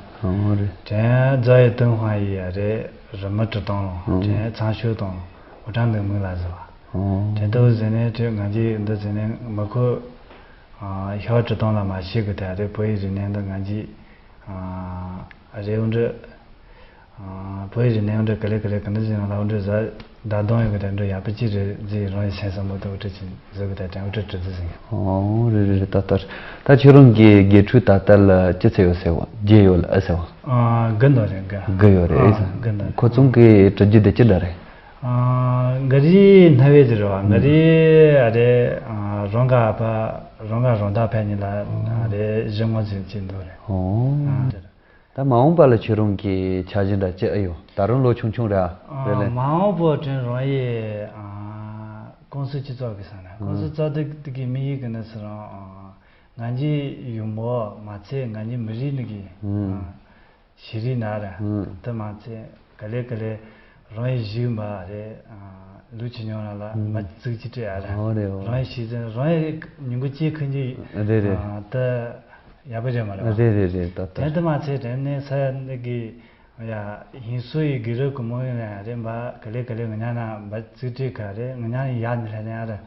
དྲན་རྫ་ཡི་ཏུན་ཧོང་ཡི་ཡ་རེད་རི་མོ་བྲི་སྟངས་ལ་དྲན་ཚང་ཤོས་དང་འུ་ཀྲང་འདི་མིག་ལ་བཟོ་བ། དྲན་ཏོ་ཟེར་ནས་དྲན་ང་འཇིག་འདི་ཟེར་ནས་མ་ཁོ་ཤོག་བྲི་སྟངས་ལ་མ་ཤེས་གི་དེ་རེད་བོད་ཡི་རིག་གནས་འདི་ང་འཇིག་རེད་འུ་འདྲི། བོད་ཡིག་རིག་གནས་འདྲ་ག་ལེ་ག་ལེ་ག་འདྲ་ཟིན་ལ་འདྲ་ཟ་ད་དོན་ཡོད་གི་དེ་འདྲ་ཡག་པོ་ཅི་རེད་ཟེར་རང་ཡི་སེམས་བསམ་བློ་དེ་འུ་ཁྲིད་ཅིང་བཟོ་གི་དེ་དྲན་འུ་ཁྲིད་ཁྲིད་ཟིན། ཨོ་རེད་རེད་རེད། ད་ལྟར་ད་ཁྱོད་རང་གི་དགེ་ཕྲུག་ད་ལྟ་ལ་ཅི་ཚེ་ཡོད་ཟེར་བ་བརྒྱད་ཡོད་ལ་ཨེ་ཟེར་བ། དགུ་འདོ་རེད་དགུ། དགུ་ཡོད་རེད་ཨེ་ཟེར། དགུ་འདོ་ཁོ་ཚང་གི་གྲི་རྒྱུ་དེ་ཅི་འདྲ་རེད། ག་རི་སྣ་བའི་ཟེར་བ་ག་རི་ཨ་རེ་རང་ག་ཕ་རང་ག་རང་ད་ཕན་ཉིན་ལ་ཨ་རེ་བཞི་ངོ་ཟིན་ཅིག་འདོ་རེད། ཨོ། ད་མ་འོངས་པ་ལ་ཁྱོད་རང་གི་འཆར་གཞི་འདྲ་ཅི་ཨེ་ཡོད། ད་རུང་ལོ་ཆུང་ཆུང་རེད་ཨ། རེད་ལེ། མ་འོངས་པ་དྲན་རང་ཡི་ཀུང་སི་སྤྱི་ཚོགས་ཀྱི་ས་ནས་ཀུང་སི་གཙོ་བདག་གི་དམིགས་ཡུལ་གི་ནི་སུ་རང་ང་འཇིག་ཡུམ་བོ་མ་ཚད་ང་འཇིག་མི་རིགས་ནི་གི་ཤེས་རིག་ན་ར་དེ་མ་ཚད་ག་ལེ་ག་ལེ་རང་ཡི་གཞུག་མ་རེད། ལུག་ཆི་ཉོ་ར་ལ་མ་བཙུགས་ཅི་སྤྲད་ཨ་ར་རང་ཡི་ཤེས་ཚན་རང་ཡི་ཉིན་གུང་ཅི་ཁུན་གྱི་རེད་རེད། ད། ཡག་པོ་རེད་མ་རེད་བ། རེད་རེད་རེད། ད་ལྟ་དེ་འདི་མ་ཚད་དྲན་ནས་ས་འདི་གི་ཡ་ཧིན་སུ་ཡི་གི་རུ་གི་མོ་ཡོད་ན་རེད་འབའ་ག་ལེ་ག་ལེ་ང་ཉག་ན་འབའ་ཙིག་ཁྲིག་ག་རེད་ང་ཉག་ནས་ཡར་ནས་ལྷན་ནས་ཨ་རེད།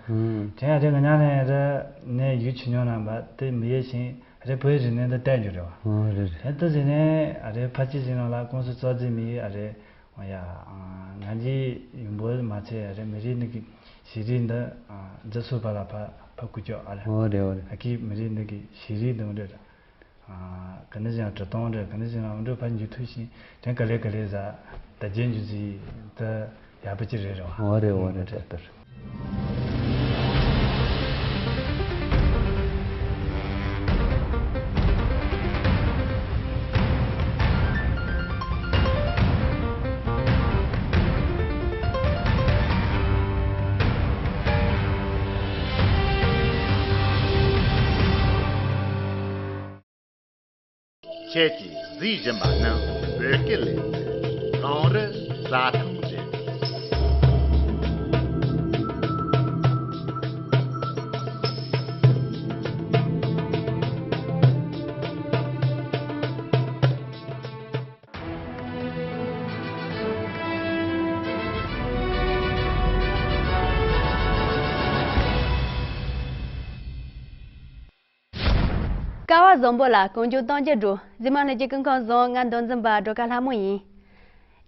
དྲན་ཡ་རེད་ང་ཉག་ནས་རེད་ནས་ཡུལ་ཆི་ཉོ་ན་འབའ་དེ་མི་ཡེ་ཞིང་རེད་བོད་ཡི་རིག་གནས་འདི་བསྟན་རྒྱུ་རེད་བ། རེད་རེད། དེ་འདི་ཟེར་ནས་ཨ་རེད་ཕ་ཅི་ཟེར་ན་ལ་ཀུང་སི་གཙོ་འཛིན་མི་ཡི་ཨ་རེད། ཡ། ང་འཇིག་ཡུམ་བུ་མ་ཚད་རེ་མི་རིགས་ནི་གི་ཤེས་རིག་འདི་འཛི་སུ་བ་ལ་ཕ་ཕ་ཀུ་ཅོ་ཨ་རེ། ཨོ་རེད་ཨོ་རེད། ཨ་ཀི་མི་རིགས་ནི་གི་ཤེས་རིག་འདི་འདྲ་རེད། ག་ནས་ཀྱང་འབྲི་སྟངས་རེད། ག་ནས་ཀྱང་ཨ་འདྲ་ཕར་འཇུ་ཐུབ་ཤིང་དེ་ག་ལེ་ག་ལེ་ཟ་ད་རྗེས་འཇུ་ཟིག་ད་ཡག་པོ་ཅིག་རེད་རེད་བ། འོ་རེད་འོ་རེད་ད་ལྟར། ཁྱེད་ཀྱིས་གཟིགས་བཞིན་པ་ནི་བོད་སྐད་ལས་ཁང་གངས་རི་རྩྭ་ཐང་རེད། སྐལ་བ་བཟང་པོ་ལ་གང་བྱུང་གཏམ་རྒྱུད་འགྲོ། གཟིགས་མོ་ལྷན་རྒྱས་སྐུ་ཁམས་བཟང་། ང་མདོ་འཛིན་པ་སྒྲོལ་དཀར་ལྷ་མོ་ཡིན།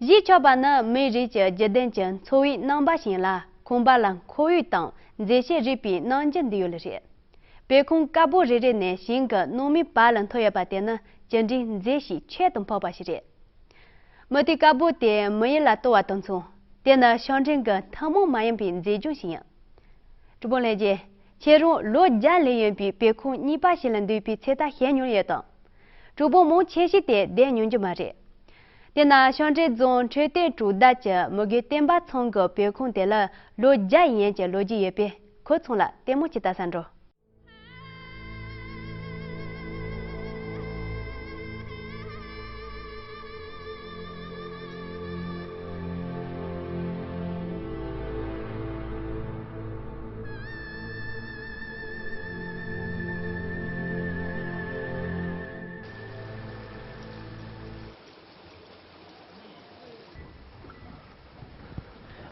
གཞིས་ཆགས་པ་ནི་མིའི་རིགས་ཀྱི་རྒྱུད་ལྡན་གྱི་འཚོ་བའི་རྣམ་པ་ཞིག་ཡིན་ལ། ཁང་པ་ལ་ཁོར་ཡུག་དང་མཛེས་ཆས་རིག་པའི་རྣམ་འགྱུར་འདུས་ཡོད་ལེ་རེད། བོད་ཁང་དཀར་པོ་རེ་རེ་ནས་ཞིང་གི་སྣང་མེད་བར་ལ་མཐོ་ཡོད་པ་དེ་ནི་ཅི་འདྲའི་མཛེས་ཤིང་ཁྱད་དུ་འཕགས་པ་ཞིག་རེད། མུ་ཏིག་དཀར་པོ་དེ་མི་ཡུལ་ལ་གཏོར་བ་དང་མཚུངས། དེ་ནི་ཤང་ཀྲེན་གྱི་ཐུན་མོང་མ་ཡིན་པའི་མཛེས་ལྗོངས་ཤིག་ཡིན། གྲུ་པོ་ལྷན་རྒྱས། ཁྱེད་རང་ལོ་བརྒྱ་ལོན་ཡོད་པའི་བོད་ཁང་གཉིས་པ་ཞིག་ལ་འདུས་པའི་ཚོད་ལྟ་བྱས་མྱོང་ཡོད་དམ། གྲུ་པོ་མང་ཆེ་ཤོས་དེ་བསྡད་མྱོང་རྒྱུ་མ་རེད། དེས་ན་ཤང་ཀྲེན་རྫོང་འཕྲོད་བསྟེན་གྲོང་རྡལ་གྱི་མི་རྒོད་བསྟན་པ་ཚང་གི་བོད་ཁང་དེ་ལ་ལོ་བརྒྱ་ཡན་གྱི་ལོ་རྒྱུས་ཡོད་པས་ཁོ་ཚང་ལ་ལྟད་མོ་ཅིག་ལྟ་ས་འགྲོ།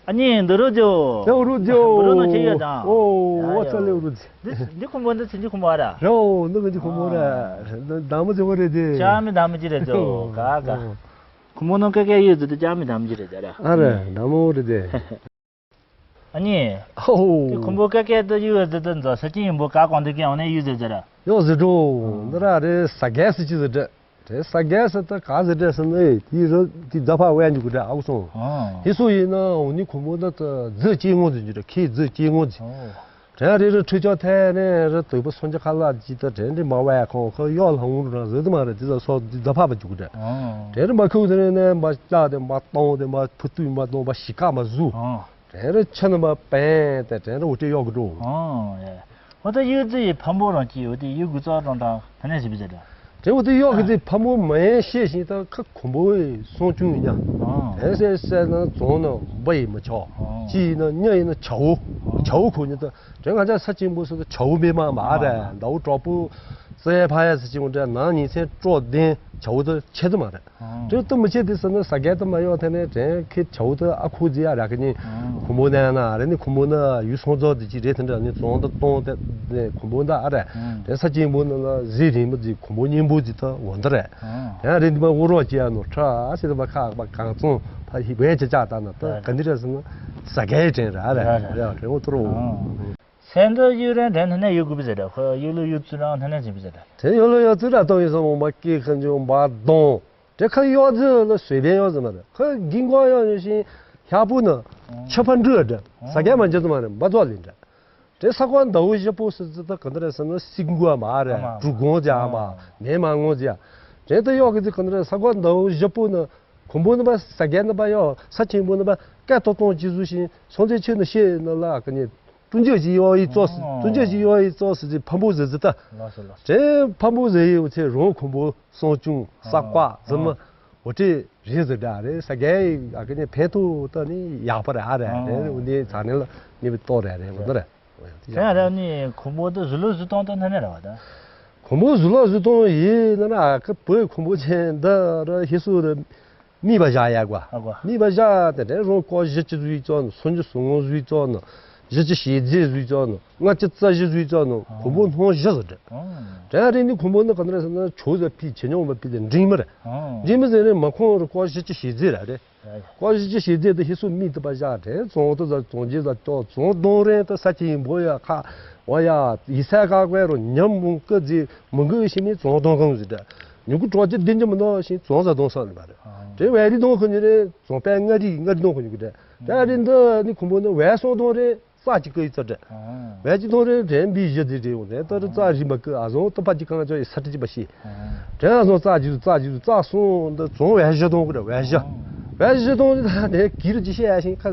ཨ་ནི་འདི་རུ་རྒྱོ། རོ་རུ་རྒྱོ། འདི་རུ་ནང་ཆེ་ཡོད་དང་། ཨོ་ཨོ་ཙ་ལེ་རུ་རྒྱོ། འདི་འདི་ཁོ་མོ་འདི་ཚིན་གྱི་ཁོ་མོ་ར། རོ་འདི་ངི་ཁོ་མོ་ར། ད་མོ་ཅི་བོ་རེད་དེ། ཅ་མི་ད་མི་ཅི་རེད་རྒྱོ་ག་ག་ཁོ་མོ་ནང་ཀ་ཀ་ཡོད་ཟེར་དུ་ཅ་མི་ད་མི་ཅི་རེད་རྒྱ་ར། ཨ་ར་ད་མོ་རེད་དེ། ཨ་ནི། ཨོ། དེ་ཁོ་མོ་ཀ་ཀ་དུ་ཡོད་ཟེར་དུ་འཛོ་ས་ཅི་ཡིན་པོ་ཀ་གོང་དུ་ཀྱང་ནས་ཡོད་ཟེར་ཟེར། ཡོད་ཟེར་འགྲོ། འདི་ར་རེད་ས་གས་སི་ཅི་ཟེར་འདྲ། དེ་ས་གས་སུ་ད་ག་ཟེར་འདྲ་ཟེར་ན་ཨེ་དེའི་རི་དེ་རྫ་ཕ་དབེན་རྒྱུ་གི་འདྲ་ཨའུ་སོང་། ཨོ། དེ་སུ་ཡིན་ན་འོ་ནི་ཁོ་མོ་ད་ད་རྫི་སྐྱེ་ངོ་ཟེར་རྒྱུ་འདྲ་ཁའི་རྫི་སྐྱེ་ངོ་ཟེར། ཨོ། དྲན་རེ་རེ་ཁྲུས་ཆོག་ཐལ་ནས་རི་དུས་པ་སོང་ཅི་ཁ་ལག་ཅི་ད་དྲན་རེ་མ་བས་ཁོང་ཁོ་གཡོག་ལྷ་འུར་རང་ཟོས་དུ་མ་རེད་དེ་ད་སོ་དེ་རྫ་ཕ་བ་རྒྱུ་གི་འདྲ། ཨོ། དྲན་རེ་མ་ཁུག་དེ་ནས་མ་བཅག་དེ་མ་གཏོང་དེ་མ་ཕུ་ཏུས་མ་གཏོང་མ་ཞི་ཀ་མ་བཟུ། ཨོ། དྲན་རེ་ཆ་ནི་མ་པན་དེ་དྲན་རེ་འོ་དེ་གཡོག་གི་འགྲོ། ཨོ་ཡ། འོ་ད་ཡུལ་རྫི་ཡི་ཕམ་པོ་རང་གི་འོ་དེ་ཡུལ་དགུ་རྩ་རང་དང་ཕ་ནས་ཞིབ་ཟེར་འདྲ། དེ་འོ་དེ་གཡོག་གི་དེ་ཕམ་པོ་མ་ཡན་ཤེས་བཞིན་ད་ཁ་གོམ་པོ་ཡི་སོང་ཅུང་ཡིན་ཡང་། ཨོ། དེ་སེ་སེ་ན་རྫོང་ན་འབའ་ཡི་མི་ཆོག་ཨོ། ཅི་ཡིན་ན་ཉ་ཡིན་ན་བྱ་བོ། ཨོ། བྱ་བོ་ཁོ་ཉིད་ད་དེ་ང་ཅག་ས་ཆེན་པོ་སུ་ད་བྱ་བོ་མེད་མ་མ་རེད་ཟླ་བོ་གྲོགས་པོ་རྩེ་ཕ་ཡ་ས་ཆེན་པོ་འདྲ་ནང་ཉིན་མཚན་སྤྲོ་ལྡན་བྱ་བོ་ད་ཆེ་དུ་མ་རེད། དེ་ལྟ་མི་བྱེད་དེ་ཟེར་ན་ས་རྒྱལ་དུ་མ་ཡོང་ཐད་ནས་དྲན་ཁེ་བྱའུ་དུ་ཨ་ཁུ་ཟི་ཡ་ར་ཁེ་ནི་ཁུམ་བུ་ནས་ན་རེ་ནི་ཁུམ་བུ་ན་ཡུལ་སོང་ཚོ་དི་ཅི་རེད་དེ་འདྲ་ནི་ཙོང་དུ་གཏོང་དེ་ཁུམ་བུ་ན་ཨ་རེ་དེ་ས་ཆེན་པོ་ན་ལ་ཟི་རིང་མོ་ཟི་ཁུམ་བུ་སྙིང་པོ་ཟི་ཐ་འོ་འདི་རེད། དེ་ཡང་རེ་འདི་མ་ཨུ་རོགས་ཅི་ཡ་ནོ་ཁྲ་ཨ་སི་དི་མ་ཁ་མ་གང་ཙོང་ཕ་ཧི་བས་ཅི་ཅག་ད་ན་ད་ག་འདི་རེད་ཟི་ན་ས་གའི་དྲན་ར་ཨ་རེ་རེ་རེ་འོ་ཏུ་རོ། སེམས་འདི་ཡུལ་རེན་དྲན་ཐ་ནས་ཡུལ་དགུ་པི་ཟེར་ར་ཁོ་ཡུལ་ལུ་ཡུལ་ཙུ་རང་ཐ་ནས་ཅི་པི་ཟེར་ར། དེ་ཡོད་ལ་ཡོད་ཚུལ་ལ་གཏོང་ཡིན་སོང་མ་སྐྱེས་ཁ་འཇུག་མ་གཏོང་། དེ་ཁ་གཡོག་རྫི་ལ་ཟོས་པའི་གཡོག་རྫི་མ་རེད། ཁ་གིན་གོ་གཡོག་ཉོ་ཞིང་ཤ་བུ་ན་ཆ་ཕ་འབྲུ་འདྲ་ས་སྐྱ་མ་འཇི་རྫི་མ་རེད་འབའ་ཚོགས་ལིན་འདྲ། དེ་ས་ཁོ་ཟླ་བོ་བཞི་པོ་སི་རྫི་ད་ག་འདི་རེད་ཟེར་ན་སིག་མགོ་མ་རེད་འབྲུ་གོང་རྫི་མ་མེ་མ་ངོ་རྫི་ཡ། དེ་ད་གཡོག་གི་རྫི་ག་འདི་རེད་ས་ཁོ་ཟླ་བོ་བཞི་པོ་ན་གོང་པོ་ནི་པ་ས་སྐྱ་ནི་པ་གཡོག་ས་ཆེན་པོ་ནི་པ་སྐད་ཏོ་སྟོང་ཅི་བཟོ་ཞིང་སོང་ཚེ་ཆོས་ནི་ཤེས་ནི་ལ་ག་ནི། ཀྲུང་ཅོ་ཅི་ཡོ་ཡི་ཙོ་སི་ཀྲུང་ཅོ་ཅི་ཡོ་ཡི་ཙོ་སི་ཅི་ཕམ་པོ་ཟི་ཟི་ཏ། ལགས་སོ་ལགས་སོ། དེ་ཕམ་པོ་ཟི་ཡི་འུ་ཚེ་རོང་ཁུམ་པོ་སོང་ཅུང་ས་ཀ་ཟི་མ་འོ་ཏྲེ་རེ་ཟི་འདྲ་རེ་ས་གའི་ཨ་ཀ་ནི་ཕེ་ཐུ་ཏ་ནི་ཡག་པ་རེ་ཨ་རེ་རེ་འུ་ནི་ཚ་ནི་ལ་ནི་བི་ཏོ་རེ་རེ་འུ་ཏོ་རེ། དེ་ཡང་རེ་ནི་ཁུམ་པོ་ཏ་ཟི་ལོ་ཟི་ཏོང་ཏ་ན་ནི་རེ་བ་ཏ། ཁུམ་པོ་ཟི་ལོ་ཟི་ཏོང་ཡི་ན་ན་ཨ་ཀ་པོའི་ཁུམ་པོ་ཆེན་ད་ར་ཧི་སུ་རེ། མི་བ་བཞག་ཡ་གོ། ཨ་གོ། མི་བ་བཞག་དེ་དེ་རོང་ཀོ་བཞི་བཅུ་བཟོས་ཙོ་ནོ། སུམ་ཅུ་སོ་ལྔ་བཟོས་ཙོ་ནོ། བཞི་བཅུ་ཞེ་བརྒྱད་བཟོས་ཙོ་ནོ། ལྔ་བཅུ་རྩ་བཞི་བཟོས་ཙོ་ནོ། ཨ། གོང་པོ་སྣོང་བཞི་ཟེར་དེ། ཨ། དེ་ཡང་རེ་ནི་གོང་པོ་ནི་ག་འདྲ་ཟེར་ན་ཆོས་ཟེར་ཕི་ཆེ་ཉུང་བ་ཕི་དེ་འབྲིང་མི་རེད། ཨ། འབྲིང་མི་ཟེར་རེ་མ་ཁོང་རུ་ཀོ་བཞི་བཅུ་ཞེ་བརྒྱད་ར་རེད། ཀོ་བཞི་བཅུ་ཞེ་བརྒྱད་དུ་ཧི་སུ་མི་དུ་པ་བཞག་དྲན་བཙོང་དུ་ཟ་བཙོང་རྒྱུ་ཟ་ཏོ་བཙོང་གཏོང་རན་དུ་ས་ཆེན་འབོ་ཡ་ཁ་བ་ཡ་ཡི་ས་ཀ་ཀ་རུ་ཉམས་མུ་ཀི་ཛི་མུ་གི་ཤི་མི་བཙོང་གཏོང་གང་ཟི་དྲ་ཉུ་གུ་གྲོགས་ཀྱི་ལྡིང་རྒྱུ་མི་འདུག་ཤིང་བཙོང་ཟ་གཏོང་ས་ནི་མ་རེད། དྲན་བས་རི་གཏོང་ཁུ་ཉི་རེད་བཙོང་པས་ལྔ་རི་ལྔ་རི་གཏོང་ཁུ་ཉུ་གི་དྲན་དྲན་རི་འདི་ནི་ཁུ་འབོ་ནི་བས་སོང་གཏོང་རེད། རྩ་གཅིག་གི་ཡིག་ཚད་དྲན། བས་གཅིག་གཏོང་རེད་དྲན་པའི་གཞི་དེ་རེད་འོང་དྲན་ལྟ་རུ་རྩ་རིམ་པ་ཀི་ཨ་ཟོང་ཏི་པ་གཅིག་གང་ཅོག་ཡི་ས་ཏི་གཅིག་པ་ཤི། དྲན་ཨ་ཟོང་རྩ་གཅིག་རྩ་གཅིག་རྩ་སོང་འདི་བཙོང་བས་གཞི་གཏོང་གི་རེད་བས་གཞི། བས་གཞི་གཏོང་རེད་ད་དེ་གི་རུ་ཅི་ཤེས་ཡ་ཤིང་ཁ་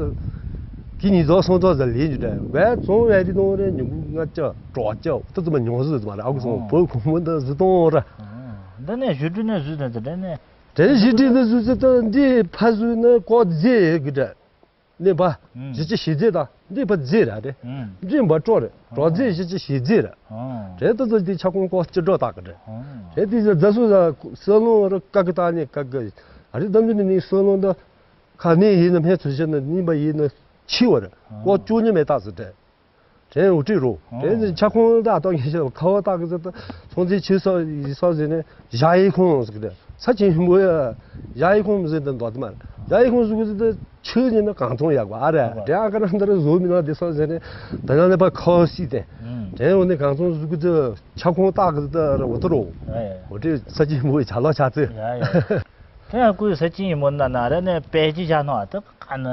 གི་ཉིས་ཚོགས་སོང་ཚོགས་ཟ་ལེན་རྒྱུ་དྲན་བས་བཙོང་བས་རི་གཏོང་རེད་ཉུང་ཀུ་ལྔ་བཅུ་དྲུག་བཅུ་ཏི་ཙི་མ་ཉུང་ཟི་ཙི་མ་རེད་ཨ་གུ་སོང་བོད་ཁུང་མུ་འདི་ཟི་གཏོང་ར། འདི་ནས་ཞུ་སྒྲུབ་ནས་ཟུས་དང་ཙི་དྲན་ནས། དྲན་ཞི་སྒྲིབ་ནས་ཟུས་ཙི་ཏི་འདི་ཕ་ཟུས་ནས་ཀོ་རྫས་གི་དྲན། གནས་པ། ཨུམ། བཞི་བཅུ་ཞེ་བརྒྱད་དང་གནས་པ་རྫས་ར་རེད། ཨུམ། འདྲེན་པ་སྤྲོ་རེད་གྲོགས་རྫས་བཞི་བཅུ་ཞེ་བརྒྱད་ར། ཨུམ། རེད་ད་ཚོ་དེ་ཆ་ཁོང་ཀོ་སྤྱི་སྒྲོ་བཏགས་གི་རེད། ཨུམ། རེད་དེ་ཟ་རྫ་སུ་ཟ་སོལ་རླུང་ར་ཀ་གི་བཏགས་ནས་ཀ་གི་ཨ་རི་གཏམ་རྒྱུད་ནི་ནི་སོལ་རླུང་ད་ཁ་ནས་ཡིན་ན་སྨན་ཚུལ་བཞིན་ན་ནིམ་པ་ཡིན་ན་འཆི་བ་རེད་ཀོ་བཅུ་གཉིས་མེད་བཏགས་ཟེར་རེད། དྲན་འུ་ཁྲིད་རོ། དྲན་ནི་ཆ་ཁོང་ད་ཏོ་ངེས་ཤེས་ཁ་བ་ཏག་གི་ཟེར་ཏེ་ཚོང་རྫས་ཆེ་ས་ཡི་ས་ཟེར་ནས་ཞ་ཡི་ཁོང་ཟེར་གི་ས་ཆེན་ཧིན་པོ་ཡ་ཞ་ཡི་ཁོང་ཟེར་ཏེ་འདོག་ཏེ་མ་རེད། ཞ་ཡི་ཁོང་ཟེར་གི་ཟེར་ཏེ་ཆུ་ཉིན་ན་གང་ཚོང་ཡག་པ་ཨ་རེད་དྲན་ཨ་ཀ་ར་འདི་ར་བཟོ་མི་ན་དེ་ས་ཟེར་ནས་ད་ཡང་ནས་པ་ཁ་བ་སི་ཏེ་དྲན་འོ་ནས་གང་ཚོང་ཟེར་གི་ཟེར་ཆ་ཁོང་ཏག་གི་ཟེར་ཏེ་ར་འོ་ཏེ་རོ་འོ་ཏེ་ས་ཆེན་ཧིན་པོ་ཡི་ཆ་ལོ་ཆ་ཚེ། དེ་ཡང་ཁོའི་ས་ཆེན་ཡིན་མོ་ན་ན་རེ་ནས་པད་ཀྱི་བཞག་ནོ་ཨ་ཏག་ཨ་ན་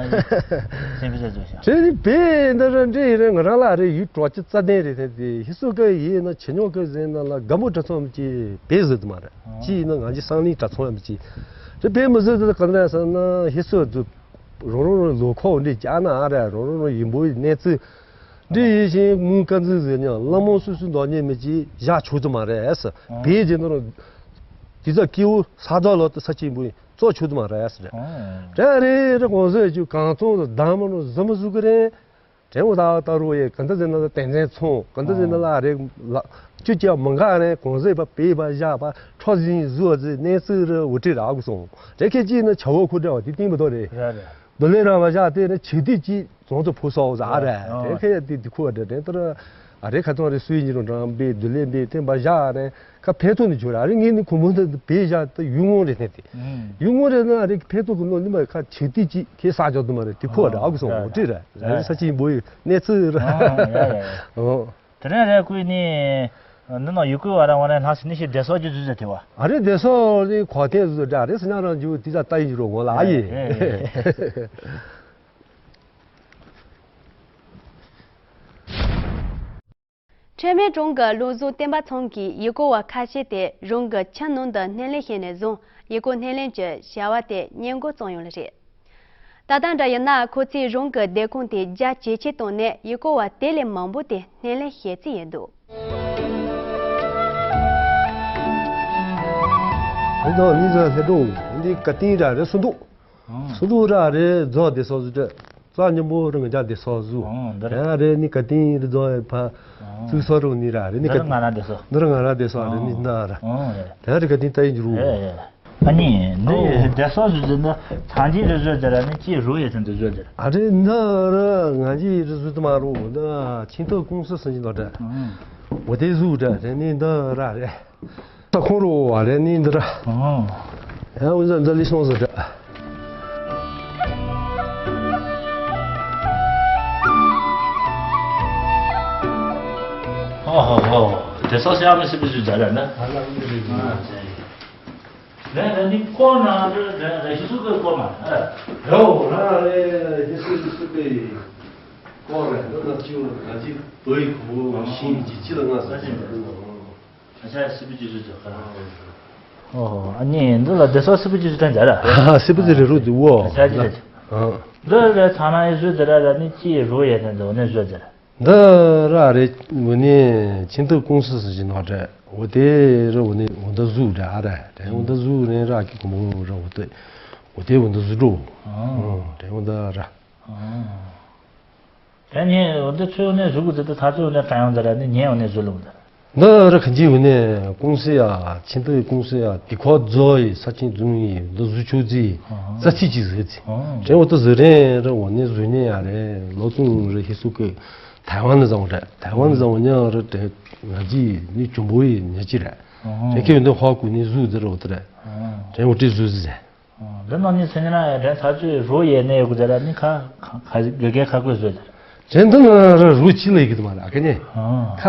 སེམས་པའི་ཚེ་ཚོ་ཤ། དེ་ནི་བེ་འདི་ར་འདྲེ་ཡི་རེ་ང་རང་ལ་རེ་ཡུལ་གྲོགས་ཀྱི་རྩ་ལྡན་རེད་དེ་དེ་ཧི་སུ་ཀ་ཡི་ན་ཆེ་ཉོག་ཀ་ཟེར་ན་ལ་དགའ་མོ་གྲྭ་ཚང་གི་བེ་ཟེར་དུ་མ་རེད་ཅི་ཡིན་ན་ང་ཅི་སང་ལིང་གྲྭ་ཚང་ཡམ་ཅི་རེ་བེ་མི་ཟེར་དུ་ག་ན་ས་ན་ཧི་སུ་དུ་རོ་རོ་རོ་ལོ་ཁོག་འདྲེ་ཅ་ན་ཨ་རེ་རོ་རོ་རོ་ཡིན་པོ་ཡི་གནས་ཚུལ་འདྲེ་ཡི་ཞིང་མུ་ཀ་འཛི་ཟེར་ཉང་ལ་མོ་སུ་སུ་འདོག་ཉེ་མི་ཅི་བཞག་ཆོག་དུ་མ་རེད་ཨ་ས་བེ་ཅི་ན་རོ་དེ་ཚ་སྐྱེ་བོ་ས་དོ་ལོ་དུ་ས་ཆེན་པོ་ཡིན། གཙོ་ཆུ་དུ་མ་རེད་ཟེར། དྲན་རེ་རེ་གོང་ཟོས་ཆུ་གང་ཚོང་དུ་དང་མ་ནུ་ཟི་མ་ཟུ་གི་རེད། དྲན་འུ་ད་ད་རུ་ཡེ་ག་འདི་ཟེར་ན་ལ་ཏན་ཏན་ཚོང་ག་འདི་ཟེར་ན་ལ་རེ་ལ་ཆུ་ཅག་མ་འགག་རེ་གོང་ཟོས་པ་པེ་པ་བཞག་པ་ཁྲོ་ཟིན་ཟུ་ཟི་གནས་ཚུལ་རེ་འུ་ཁྲི་རག་གི་སོང་། རེ་ཁེ་ཅི་ན་བྱ་བོ་ཁུ་འདྲ་བ་དེ་སྟིང་མི་དོ་རེད། རེད་རེད། འདི་ལས་ར་བ་བཞག་དེ་རེ་ཆུ་དུས་ཅི་ཚོང་དུ་ཕུ་སོག་ཟ་རེད། རེད་ཁེ་དེ་དི་ཁུ་བ་འདྲ་དྲན་ཏུ་ར་ཨ་རེ་ཁ་ཚོང་རེ་སུའི་ཉི་རུ་འགྲང་པེ་འདི་ལས་པེ་ཐེན་པ་བཞག་རེ། ཁ་ཕན་ཐོགས་ནི་བྱོས་ར་ཨ་རི་ངས་ནི་ཁོ་མོ་འདི་བེད་བཞག་ཏུ་ཡུལ་ངོ་རེ་ཐེན་ཏེ། ཡུལ་ངོ་རེ་ན་ཨ་རི་ཕན་ཐོགས་ཀྱི་ནོ་ནི་མ་ཁ་ཆེ་ཏི་ཅི་ཁེ་ས་ཇོ་དུ་མ་རེ་ཏི་ཁོ་ར་ཨ་གུ་སོང་ངོ་ཏི་ར་ཨ་རི་ས་ཆེན་པོ་ཡི་གནས་ཚུལ་ར། ཨོ། དེ་རིང་རེ་ཀུའི་ནི་འདི་ནང་ཡུལ་ཀུའི་བ་ར་བ་ར་ལྷག་སི་ནི་ཤི་བདེ་སོགས་ཀྱི་ཟུ་ཟ་ཐེ་བ། ཨ་རི་བདེ་སོགས་ནི་གོ་ཐེ་ཟུ་འདྲ་ཨ་རི་ས་ཉག་རང་ཇུ་ཏི་ཟ་ཏ་ཡི་རོ་ངོ་ལ་ཨ་ཡི། ཁྲེན་མེ་ཀྲོང་གི་ལུང་ཟུང་བསྟན་པ་ཚང་གིས་ཡུལ་སྐོར་བ་ཁ་ཤས་དེ་རང་གི་ཁྱིམ་ནང་དུ་སྣེ་ལེན་བྱས་ནས་བཟུང་ཡུལ་སྐོར་སྣེ་ལེན་གྱི་བྱ་བ་དེ་གཉེན་སྒོ་བཙུགས་ཡོང་ལ་རེད། ད་ལྟ་འདྲ་ཡིན་ན་ཁོ་ཚོས་རང་གི་སྡེ་ཁང་དེ་རྒྱ་ཇེ་ཆེར་བཏང་ནས་ཡུལ་སྐོར་བ་དེ་ལས་མང་པོ་དེ་སྣེ་ལེན་བྱེད་རྩིས་ཡིན་འདུག་ཨ་ནི་ཚོ་ནི་ཚོ་ལྷེ་ཀྲོང་འདི་ཀ་ཏིང་ར་རེ་སུ་འདུག་སུ་འདུག་ར་རེ་རྫོགས་བསྡད་སོགས་སུ་སྤྲད། རྩ་སྙོམས་པོ་རང་རྒྱ་བསྡད་སོགས་སུ། ཨོ་འདི་རེད། རེ་ནི་ཀ་ཏིང་རི་རྫོགས་ཕ། ཨོ་ཚུགས་སོགས་རུ་ནི་ར་རེ་ནི་འདི་ཀ་ར་ང་ར་བསྡད་སོ། འདི་ར་ང་ར་བསྡད་སོགས་རེ་ནི་ཨོ་འདི་ར། ཨོ་རེད། དེ་ར་ཀ་ཏིང་ལྟ་ཡི་འཇུ་རུ། རེད་རེད། ཨ་ནི་འདི་ཨོ་བསྡད་སོགས་སུ་ཟེར་ན་ཚང་གི་རི་བཟོས་ཟེར་ར་ནི་ཅི་རུ་ཡེ་ཐོན་དུ་བཟོས་ཟེར། ཨ་རེ་འདི་ར་ང་གི་རི་བཟོས་དུ་མ་རུ་འདི་ཆིན་ཏོ་ཀུང་སི་སུ་ཅི་འདོག་འདྲ། ཨོ་དེ་བཟོས་འདྲ་རེ་ནི་འདི་ར་རེད། ས་ཁོང་རོ་བ་རེ་ནི་འདི་ར། ཨོ། ཡང་འུ་ཚ་འདི་ལི་སོང་ཟེར་འདྲ། ཧོ་ཧོ་ཧོ། དེ་ས་སེ་ཨ་མི་སི་པི་ཅུ་ཛ་ར་ན། ཨ་ལ་འདི་རེད། ཨ་ཙེ། རེ་རེ་ནི་ཀོ་ན་རེ་རེ་ཧི་སུ་གི་ཀོ་མ་རེ། རོ་ར་རེ་ཧི་སུ་ཧི་སུ་གི་ཀོ་རེ་འདི་ན་ཅིའུ་ང་ཅི་བོའི་ཁུ་བོ་ཤིང་ཅི་ཅི་ལ་ང་ས་ཅི་རེ་ནོ། ཨ་ཅག་སི་པི་ཅི་ཟུ་ཅོ་ཁ། ཨོ་ཨ་ནི་འདི་ལ་བསྡད་སོགས་སི་པི་ཅི་ཟུ་ཏན་ཇ་ར། ཨ་སི་པི་ཅི་རེ་རུ་འདི་བོ། ཨ་ཅག་ཅི་ཟེར། ཨ་འདི་རེ་ཚང་ན་ཨེ་ཟུ་ཟེར་ར་ར་ནི་ཅི་རུ་ཡེ་ཏན་ཟོ་ནི་ཟུ་ཟེར། འདི་ར་རེ་འུ་ནི་ཆིན་ཏུ་ཀུང་སི་སི་ཅི་ནོ་རེ་འུ་དེ་ར་འུ་ནི་འུ་འདི་ཟུ་ར་ར་རེ་འུ་འདི་ཟུ་རེ་ར་ཀི་ཀུ་མོ་ར་འུ་དེ་འུ་དེ་འུ་འདི་ཟུ་འགྲོ། ཨ་རེ་འུ་འདི་ར། ཨ། ད་ཉེ་འོ་འདི་ཚོས་འོ་ནས་བཟོ་གི་ཟེར་ཏེ་ཐག་ཚོད་འོ་ནས་གང་ཡོང་ཟེར་ར་ནི་ཉེ་འོ་ནས་བཟོ་ལུགས་ཟེར། འདི་ར་ག་ཅི་འོ་ནས་ཀུང་སི་ཡ་ཆིན་ཏུའི་ཀུང་སི་ཡ་དེ་ཁོ་རྫོ་ཡི་ས་ཆེན་རྫོང་ཡི་འདི་བཟོ་ཆོག་ཟི་ཨ་རྩ་ཆི་ཅི་ཟེར་ཟི། ཨ་རེ་འོ་ཏི་ཟི་རེ་ར་འོ་ནས་བཟོ་ཉེ་ཡ་རེ་ལོ་ཙུང་རེ་ཧི་སུ་ཀི་ཐའེ་ཝན་ནི་བཟང་བོ་རེད། ཐའེ་ཝན་ནི་བཟང་བོ་ཉ་ར་དེ་ང་ཅི་ནི་ཅུང་པོ་ཡི་ཉ་ཅི་རེད། ཨ་དེ་ཁེ་འདི་ཧོ་ཀུ་ནི་བཟོ་ཟེར་འོ་ཏི་རེད། ཨ་རེ་འོ་ཏི་བཟོ་ཟི་རེད། འདི་ནང་ནས་སེམས་ན་དྲན་ཐག་ཆོད་རོ་ཡས་ནས་ཡོད་གི་ཟེར་ལ་ནི་ཁ་ཁ་དགེ་རྒན་ཁ་བཀོད་བཟོས་ཟེར། དྲན་འདི་ན་ར་རོ་ཅི་ལ་ཡི་གི་དུ་མ་ར་ཨ་ཁ་ནས། ཁ་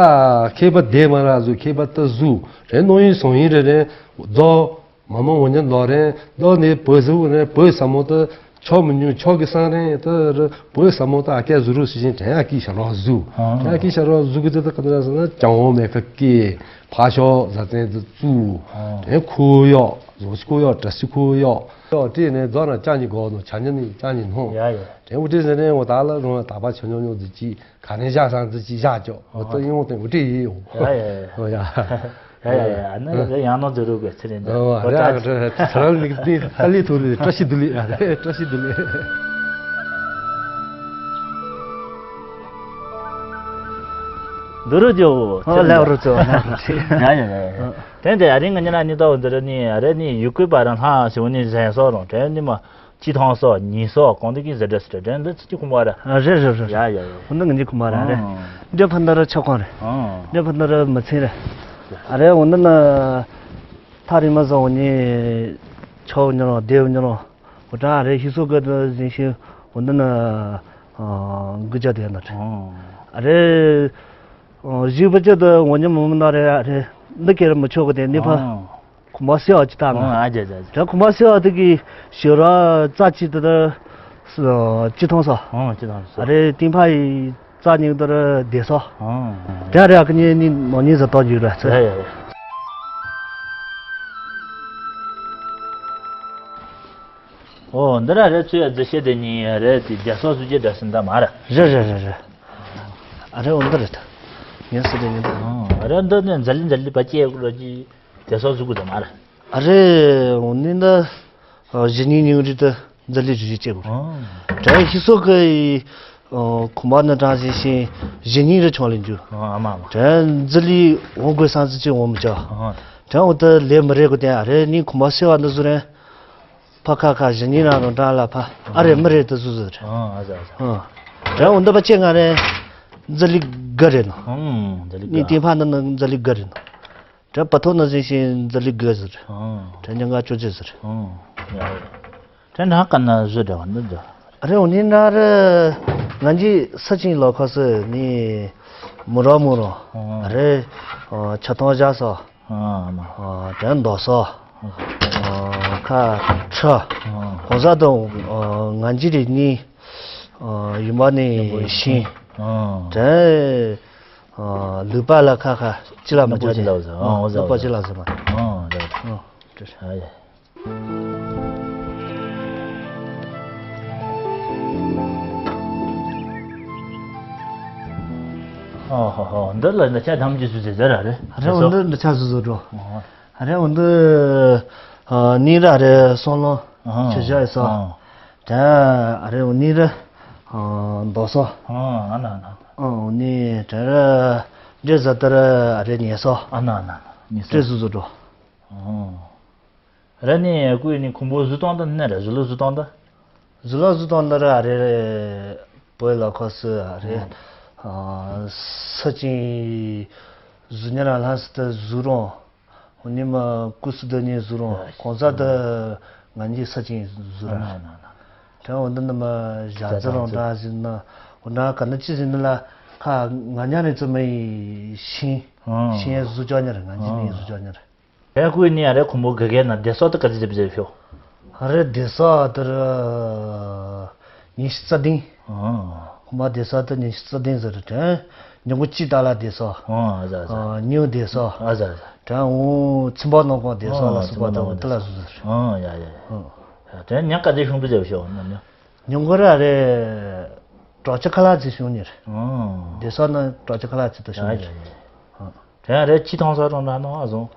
ཁེ་པ་དེ་མ་ར་བཟོ་ཁེ་པ་ཏི་བཟོ་དྲན་ནོ་ཡིན་སོང་ཡིན་རེ་རེ་རྫོ། མ་མ་འོ་ཉན་ལོ་རེ་ལོ་ནས་བོད་ཟུག་རེ་བོད་ས་མོ་ཏི་ཆོ་མི་ཉུ་ཆོ་གི་སང་རེ་ཏི་རེ་བོད་ས་མོ་ཏི་ཨ་ཀྱ་ཟུ་རུ་སི་ཞིན་དྲན་ཨ་ཀི་ཤ་རོ་ཟུ་དྲན་ཨ་ཀི་ཤ་རོ་ཟུ་གི་ཏི་ཏི་ཀ་ཏི་ར་ཟ་ན་ཅང་འོ་མེ་ཁ་ཀི་ཕ་ཤོ་ཟ་ཙན་ཏི་ཙུ་དྲན་ཁོ་ཡོ་ཟོ་ཆི་ཁོ་ཡོ་བཀྲ་ཤི་ཁོ་ཡོ་ཡོ་ཏི་ནས་རྫོ་ན་ཅང་ཉི་གོ་ནོ་ཆ་ཉི་ནི་ཅང་ཉི་ནོ་ཡ་ཡ་དྲན་འུ་ཏི་ཟ་ནས་འོ་ད་ལ་རོ་ན་ད་པ་ཆོ་ཉོ་ཉོ་ཏི་ཅི་ག་ནས་བཞག་སང་ཏི་ཅི་བཞག་ཅོ་འོ་ཏི་ཡོང་ཏི་འུ་ཏི་ཡི་ཡོ་ཡ་ཡ་ཡ་ཡ། ཡ་ཡ་ཡ་ཡ་ནི་རེ་ཡང་ནོ་ཛེ་རོ་གི་ཚེ་རིང་འདི་ཨོ་རེ་ཨ་ཀྲ་ཚ་ར་ལི་ཏི་ཏ་ལི་ཐུ་ལི་བཀྲ་ཤིས་བདེ་ལེགས་ཨ་རེ་བཀྲ་ཤིས་བདེ་ལེགས། འདི་རུ་ཇོ་ཨོ་ལེ་རུ་ཙོ་ལེ་རུ་ཙོ། ཡ་ཡ་ཡ་ཡ། དེ་འདྲ་ཨ་རིང་ང་ཉ་ན་ནི་ཏོ་འདི་རུ་ནི་ཨ་རེ་ནི་ཡུ་གུ་པ་རང་ལྷ་ཞི་བ་ནི་ཟན་སོ་རང་དྲན་ནི་མ། ཅི་ཐང་སོ་ཉི་སོ་གང་དེ་གི་ཟེར་འདྲ་ཟེར་འདྲ་འདི་ཚིག་གི་ཁུངས་པ་རེད། ཨ་རེད་རེད་རེད། ཡ་ཡ་ཡ། འོ་ན་ང་གཉིས་ཁུངས་པ་རེད་རེད། ཨང་། འདྲ་ཕ་ན་ར་ཆ་ཁོང་རེད། ཨང་། འདྲ་ཕ་ན་ར་མི་ཚེ་རེད། ཨ་རེད་འོ་ན་ན། ཐག་རིང་མ་སོང་འོ་ནི། ཆོག་ཉོ་རོགས་བདེ་ཉོ་རོགས། འོ་ད་ཨ་རེད་ཤི་སོ་གི་དུ་ཟིན་ཤི་འོ་ན་ན། གུ་ཅག་དེ་ན་རེད། ཨང་། ཨ་རེད། བཞི་པ་ཅག་དུ་འོ་ཉོ་མི་མི་ན་རེད་ཨ་རེད། འདི་སྐད་ར་མི་ཆོག་གི་དེ་འདི་ཕ། ཨང་། ཁུ་མ་སེ་བ་ཅི་ཏང་ཨ་ཨ་ཅེ་ཅེ་ཅེ། དྲ་ཁུ་མ་སེ་བ་དེ་གི་ཞོ་ར་རྩ་ཅི་ཏི་ཏི་ཅི་ཐོང་སོ། ཨང་ཅི་ཐོང་སོ། ཨ་རེ་ཏིང་ཕ་ཡི་རྩ་ཉིག་ཏི་ར་དེ་སོ། ཨང་དྲ་རེ་ཨ་ཁ་ཉེ་ནི་མ་ཉིན་ཟ་ཏོ་ཇུ་ར་ཚེ། ཡ་ཡ་ཡ། ཨོ་འདི་ར་རེ་ཚུ་ཡ་རྫི་ཤེ་དེ་ཉིན་རེ་དེ་རྒྱ་སོ་སུ་ཅེ་འདྲ་སིན་ད་མ་ར། རེ་རེ་རེ་རེ། ཨ་རེ་འོ་འདི་རེད། ངས་སུ་དེ་ཉིན་ད། ཨང་ཨ་རེ་འདི་ནི་འཛལ་ལི་འཛལ་ལི་པ་ཅེ་ཀུ་ར་ཅི། དེ་སོགས་གཟུགས་དང་མ་རེད། ཨ་རེ། འོ་ནི་ན། ཨ་གཞི་ཉིན་ཉིན་རི་ཏི་འཛི་ལི་རི་རི་ཅེ་གོ། ཨང་། དྲན་ཤི་སོ་གི། ཨ་ཁུ་མ་ན་དྲང་ཞིང་ཞིང་གཞི་ཉིན་རི་ཆོང་ལི་འཇུ། ཨང་ཨ་མ་མ། དྲན་འཛི་ལི་འོང་དགོས་སང་ཟི་ཅི་འོང་མི་ཅོ། ཨང་། དྲན་འོ་ཏི་ལེ་མི་རེ་གོ་དེ་ཨ་རེ་ནི་ཁུ་མ་སེ་བ་ནི་ཟུ་རེན། ཕ་ཁ་ཁ་གཞི་ཉིན་རང་རང་དྲང་ལ་ཕ་ཨ་རེ་མི་རེ་ཏི་ཟུ་ཟུ་རེ། ཨང་ཨ་ཟ་ཨ་ཟ། ཨང་། དྲན་འོ་འདི་པ་ཅེ་ང་རེ། འཛི་ལི་ག་རེ་ནོ། ཨང་འཛི་ལི་ག། ནི་ཏི་ཕ་ནི་ནི་འཛི་ལི་ག་རེ་ནོ། དྲ་བ་ཐོ་ན་ཟིན་ཞིང་འཛི་ལི་དགོས་ཟེར། ཨང་། དྲ་ཉང་ག་ཅོ་ཅེ་ཟེར། ཨང་། ཡ་ཡ། དྲ་ན་ཀ་ན་བཟོ་འདྲ་བ་འདི་འདྲ། རེ་འོ་ནི་ན་རེ། ང་འཇི་ས་ཆིང་ལོ་ཁ་སི་ནི། མུ་རོ་མུ་རོ། ཨང་། རེ། ཨ་ཆ་ཐོང་བཞག་སོ། ཨང་མ། ཨ་དྲ་མདོ་སོ། ཨང་། ཨ་ཁ་ཁྲ། ཨང་། གོང་ས་དང་ཨ་ང་འཇི་རི་ནི། ཨ་ཡུ་མ་ནི་ཤིང་། ཨང་། དྲ། ལུས་པ་ལ་ཁ་ཁ་ཅི་ལ་མི་ལུས་པོ་ཅི་ལ་ཟེར། ཨང་ལུས་པོ་ཅི་ལ་ཟེར་མ། ཨང་ལུས་པོ་ཅི་ལ་ཟེར། ཨང་ལུས། ཨ་ཡ། ཨོ་ཧོ་ཧོ། འདི་ལ་འདི་ཆ་ཐམས་ཅད་སུ་ཟེར་ཟེར་ར་རེད། རེད་འོ་འདི་འདི་ཆ་སུ་ཟེར་འགྲོ། ཨོ། རེད་འོ་འདི་ནི་ར་རེད་སོང་ལོ། ཨང་ཆུ་ཞག་ཡི་སོ། ཨང་། དྲ་ཨ་རེ་འོ་ནི་ར། ཨ་མདོ་སོ། ཨང་ཨ་ན་ན། ཨང་འོ་ནི་དྲ་ར། འདྲེ་ཟ་ཏ་ར་ཨ་རེ་ཉེ་སོ། ཨ་ན་ན་ན་ཉེ་སོ། འདྲེ་སུ་སུ་འགྲོ། ཨང་། ར་ནི་ཀུའི་ནི་ཁུང་པོ་བཟོ་སྟངས་ད་ནི་ར་བཟོ་ལོ་བཟོ་སྟངས་ད། བཟོ་ལོ་བཟོ་སྟངས་ད་ར་ཨ་རེ། བོད་ལ་ཁོ་སི་ཨ་རེ། ཨང་། ཨ་ས་ཅིང་། བཟོ་ཉ་ར་ལྷ་སི་ཏ་བཟོ་རོང་། འོ་ནི་མ་ཀུ་སི་ཏ་ནི་བཟོ་རོང་གོང་ས་ཏ་ང་ཉི་ས་ཅིང་བཟོ་ར། དྲ་འོ་འདི་ནི་མ་བཞག་རྩི་རོང་དྲ་ཟིན་ན་འོ་ན་ག་ན་ཅི་ཟིན་ན་ལ་ཁ་ང་ཉ་ནི་ཙི་མ་ཡི་ཤིང་ཤིང་ཡ་བཟོ་ཅོག་ཉ་ར་ང་ཉི་ནི་བཟོ་ཅོག་ཉ་ར། ཨེ་ཀུའི་ནི་ཨ་རེ་ཁུང་པོ་ག་གེ་ན་བདེ་སོགས་ཏ་ག་ཏི་ཟེར་བཟོས་ཤོག་ཨ་རེ་བདེ་སོགས་ཏ་ར་ཉི་ཤུ་རྩ་བདུན། ཨང་། ཁུ་མ་བདེ་སོགས་ཏ་ཉི་ཤུ་རྩ་བདུན་ཟེར་དྲན། ཉུང་གུ་ཅི་ཏ་ལ་བདེ་སོགས། ཨང་ཨ་ཟ་ཨ་ཟ། ཨ་ཉུང་བདེ་སོགས། ཨ་ཟ་ཨ་ཟ། དྲན་འོ་ཚིམ་པ་ནང་གོང་བདེ་སོགས་ལ་ཨང་སོགས་པ་ཏ་འོ་ཏ་ལ་བཟོ་ཟེར། ཨང་ཡ་ཡ་ཡ། ཨང་། ཡ་དྲན་ཉག་ག་ཏི་ཤོང་ཏུ་ཟེར་ཤོག་ན་ཉག་ཉུང་གུ་ར་རེ། གྲོག་ཅི་ཁ་ལག་ཅི་ཤོང་ཉེར། ཨང་། བདེ་སོགས་ན་གྲོག་ཅི་ཁ་ལག་ཅི་ཏ་ཤོང་ཉེར། ཡ་ཡ་ཡ། ཨང་། དྲན་རེ་ཅི་ཐོང་ས་རང་དྲ་ནོ་ཨ་ཟོང་།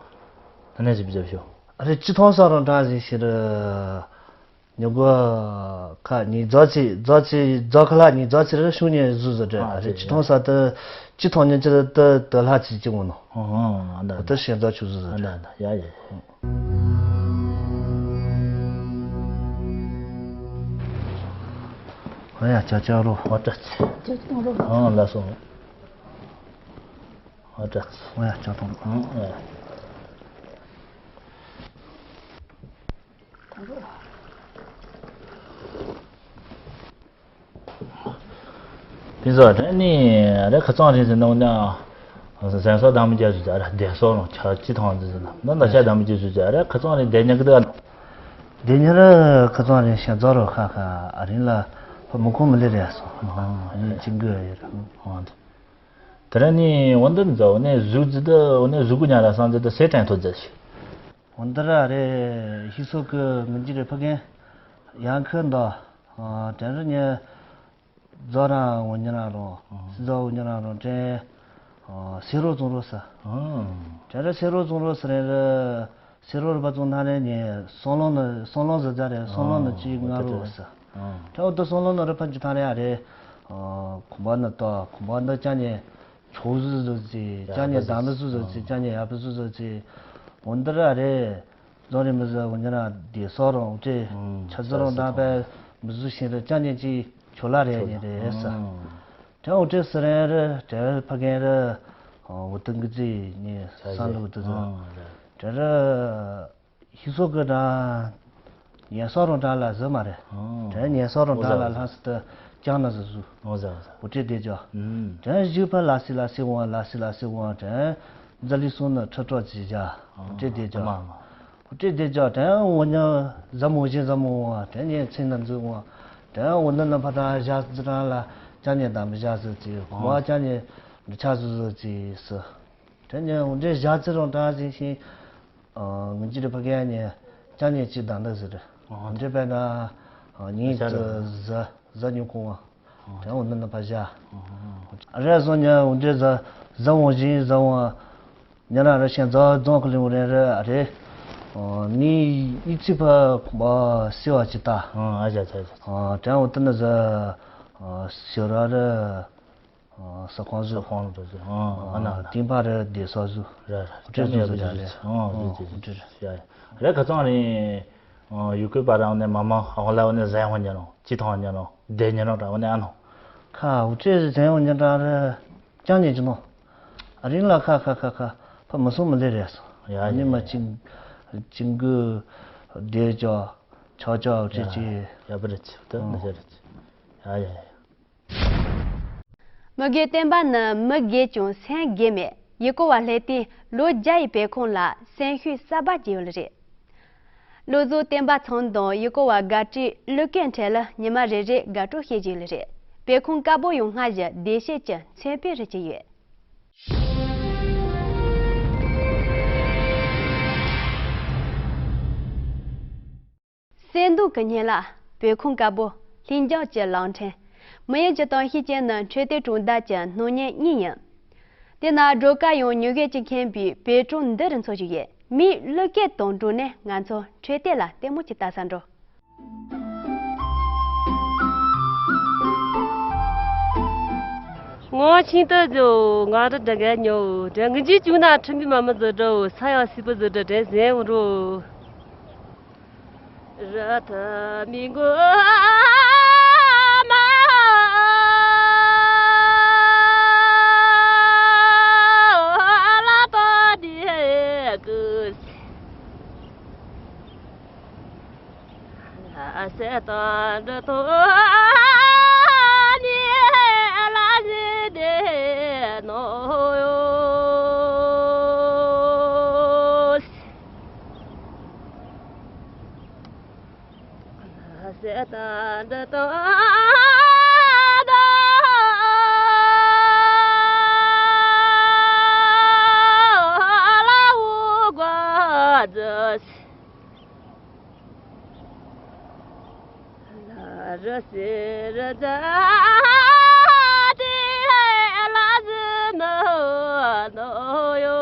ད་ནས་ཟིབ་ཟིབ་ཤོག་ཨ་རེ་ཅི་ཐོང་ས་རང་དྲ་ཟིན་ཤེར། ཉོ་གོ་ཁ་ཉིས་རྫོགས་ཅི་རྫོགས་ཅི་རྫོགས་ཁ་ལག་ཉིས་རྫོགས་ཅི་རེ་ཤུང་ཉེ་ཟུ་ཟུ་དྲ་ཨ་རེ་ཅི་ཐོང་ས་ཏི་ཅི་ཐོང་ཉེ་ཅི་ཏི་ཏི་ལྷ་ཅི་ཅི་ངོ་ནོ། ཨ་ད་ཏི་ཤེར་རྫོགས་ཆུ་ཟུ་ཟུ་དྲ། ཡ་ཡ། ཨ་ཡ་ཅ་ཅ་རོ། ཨ་ཏི་ཅི། ཨ་ལ་སོ། ཨ་ཏི་ཅི། ཨ་ཡ་ཅ་ཐོང་། ཨ་ཡ། ཡིན་ཟེར་བ་དེ་ནི་རེད། ཁ་ཚང་རིང་ཟེར་ནོ་ན། གཟན་སོགས་དང་མི་རྒྱ་ཞུ་ཅག་རེད། སྡེ་སོགས་ལ་ཆ་ཅི་ཐང་ཟེར་ན་ན་ད་ཆ་དང་མི་རྒྱ་ཞུ་ཅག་རེད། ཁ་ཚང་རིང་སྡེ་ཉག་གི་དེ་སྡེ་ཉག་ར་ཁ་ཚང་རིང་ཞན་ཚོགས་རོ་ཁ་ཁ་ཨ་རིང་ལ་ཕ་མི་ཁོང་མི་ལེ་རེད་སོང་། ཨ་ནི་ཅི་དགོས་ཡོད་རེད། དེ་ར་ནི་འོ་འདི་ནི་ཟ་འོ་ནི་གཟུགས་ཟི་ད་འོ་ནི་གཟུགས་གུ་ཉག་ར་སང་ཟི་ད་སེ་དྲན་ཐོ་ཟི་ཞིག་འོ་འདི་ར་རེད། ཤི་སོ་གི་མི་འཇི་རེད་ཕ་གན་ཡང་ཁི་འདོ། དྲན་ར་ཉི་རྫོགས་རང་འོ་ཉི་རང་རོང་སི་ཛོ་འོ་ཉི་རང་རོང་དྲན། སེ་རོ་བཙོང་རོ་ས། དྲན་ར་སེ་རོ་བཙོང་རོ་ས་རེད་ར། སེ་རོ་རུ་པ་བཙོང་ཐང་རེད་ཉི་སོང་ལོང་ནི་སོང་ལོང་ཟི་ཛ་རེད། སོང་ལོང་ནི་ཅི་ང་རོ་ས། དྲན་འོ་དུ་སོང་ལོང་ནི་རུ་ཕ་འཇི་ཐང་རེད་ཨ་རེད། གོམ་པ་ནི་ཏོ་གོམ་པ་འདི་ཅག་ཉི་ཆོག་ཟི་ཟི་ཅི་ཅག་ཉི་དམ་པ་ཟི་ཟི་ཅི་ཅག་ཉི་ཡག་པ་ཟི་ཟི་ཅི། འོ་འདི་ར་རེད། རྫོང་རིན་མི་ཟི་འོ་ཉི་ར་བདེ་སོགས་རོང་ཅི་ཆ་ཟི་རོང་དང་པའི་མི་ཟུ་ཤིང་རི་ཅག་ཉི་ཅི་ཆོ་ལ་རེད་ཉི་རེད་ས། དྲན་འོ་ཅི་སི་རན་རི་དྲན་ཕ་གན་རི་འོ་ཏི་གི་ཅི་ཉི་ས་ལུ་ཏི་ཟི་དྲན་རི། ཤི་སོ་གི་དྲ། ཉེ་སོགས་རང་དྲ་ལ་ཟི་མ་རེད། དྲན་ཉེ་སོགས་རང་དྲ་ལ་ལྷ་སི་ཏི་ཅང་ན་ཟི་ཟུ། འོ་ཟ་འོ་ཟ། འོ་ཏྲེ་དེ་ཅོ། དྲན་བཞུགས་ཕ་ལ་སི་ལ་སི་ཝང་ལ་སི་ལ་སི་ཝང་དྲན། ཛ་ལི་སུ་ནི་ཁྲི་ཁྲོ་ཅི་བྱ། འོ་ཏྲེ་དེ་ཅོ། འོ་ཏྲེ་དེ་ཅོ་དྲན་འོ་ཉ་ཟ་མོ་ཞིང་ཟ་མོ་ཝང་དྲན་ཉེ་ཚིན་ན་འཛུ་ཝང་། དྲན་འོ་ནི་ནི་ཕ་དྲ་ཞ་ཟི་དྲ་ལ་ཅང་ཉེ་དམ་པ་ཞ་ཟི་ཅི་ཝང་ཅང་ཉེ་འདི་ཆ་ཟི་ཟི་ཅི་སི། དྲན་ཉེ་འོ་འདྲེ་ཞ་ཟི་རང་དྲ་ཟིན་ཤིང་། ངི་ཅི་རི་ཕ་གི་ཡ་ཉེ་ཅང་ཉེ་ཅི་དང་འདི་ཟི་རི། འོ་འདྲེ་པའི་ན་ཉིན་ཟ་ཟ་ཉུ་ཁུང་བ། དྲན་འོ་ནི་ནི་ཕ་ཞ། རེ་སོང་ཉེ་འོ་འདྲེ་ཟ་ཟ་འོང་ཞིང་ཟ་འོང་། ཉེ་རང་རེ་ཤན་ཛ་རྫོང་གི་ལིང་རེ་རེ་ཨ་རེ། ནི་ཡི་ཚི་ཕ་ཁོང་པ་སི་བ་ཅི་ཏ། ཨ་ཞ་ཞ་ཞ། དྲན་འོ་ཏི་ནི་ཟ་ཤི་ར་རེ། ས་ཁོང་ཟུ། ས་ཁོང་ཟུ་ཟུ། ཨ་ན་ན། ཏིང་ཕ་རེ་བདེ་ས་ཟུ། ར་ར། ཁུ་ཁྲེ་ཟུ་ཟུ་ར་རེ། ཨ་ཟུ་ཟུ་ཟུ། ཡ་ཡ། རེ་ཁ་ཚང་རིང་། ཡུལ་སྐོས་པ་རང་ནས་མ་མ་ཧ་ཧོ་ལ་བ་ནས་ཟན་ཧོ་ཉན་རོང་ཅི་ཐང་ཉན་རོང་བདེ་ཉན་རོང་ར་བ་ནས་ཨ་ནོ། ཁ་འུ་ཁྲེ་ཟན་ཧོ་ཉན་རང་རེ་ཅང་ཉན་ཅི་ནོ། ཨ་རིང་ལ་ཁ་ཁ་ཁ་ཁ་ཕ་མ་སོང་མི་ལེ་རེ་སོ། ཡ་ཡ། ནི་མ་ཅིང་ཅིང་གུ་བདེ་ཅོ་ཆོ་ཅོ་འུ་ཁྲེ་ཅི། ཡ་པ་རེ་ཅི་ད་ནི་ཟེར་རེ་ཅི། ཡ་ཡ་ཡ། མི་དགེ་བསྟན་པ་ནི་མི་དགེ་ཀྱང་སེམས་དགེ་མེད་ཡུལ་སྐོར་བ་སླེབས་དུས་ལོ་བརྒྱ་ཡི་བེ་ཁོང་ལ་སེམས་ཤུགས་གསར་པ་སྐྱེ་ཡོད་ལ་རེད། བློ་བཟང་བསྟན་པ་ཚང་དང་ཡུལ་སྐོར་བ་དགའ་སྤྲོའི་གླུ་སྐད་འཕྲལ་ལ་ཉི་མ་རེ་རེ་དགའ་སྤྲོ་སྐྱེ་བཞིན་ལ་རེད། བེ་ཁོང་དཀར་པོ་ཡང་སྔར་བཞིན་བདེ་སྐྱིད་ཀྱི་མཚོན་དཔེ་རུ་གྱུར་ཡོད། གསལ་མདོག་གི་སྙན་ལ། བོད་ཁུངས་དཀར་པོ། ལྷིང་འཇགས་ཀྱི་གླིང་ཕྲན། མི་ཡུལ་གྱི་དོན་ཤེས་ཅན་ནི་འཕྲོད་བསྟེན་གྲོང་རྡལ་གྱི་སྣང་བརྙན་གཉིས་ཡིན། དེ་ན་སྒྲོལ་དཀར་ཡང་ཉི་འོད་ཀྱིས་ཁེངས་པའི་བོད་གྲོང་འདི་རུ་འཚོ་བཞིན་ཡོད། མིའི་གླུ་སྐད་དང་བསྒྲགས་ནས་ང་ཚོ་འཕྲོད་བསྟེན་ལ་ལྟད་མོ་ཅིག་ལྟ་ས་འགྲོ། ངོ་ཆིང་ཏོ་ཇོ། ང་ར་དྲ་ག་ཉོ། དྲ་ངི་ཇི་ཅུང་ན་ཁྲིམས་པའི་མ་མི་ཛོ་འགྲོ། ས་ཡ་སི་པོ་ཛོ་འགྲོ། དྲན་ཟན་འོ་འགྲོ། ར་ཐ་མི་མགོ་མ་ལ་ཏོ་དི་ཀུ། ལ་སེ་ཏ་འདྲ་ཏོ་ནི་ལ་ཟི་དེ་ནོ་ཡོ། ལ་སེ་ཏ་འདྲ་ཏོ་ད་ལ་འུ་ག་ཛ། ལ་ར་སེ་ར་ཛ་དེ་ལ་ཟི་ནོ་ནོ་ཡོ།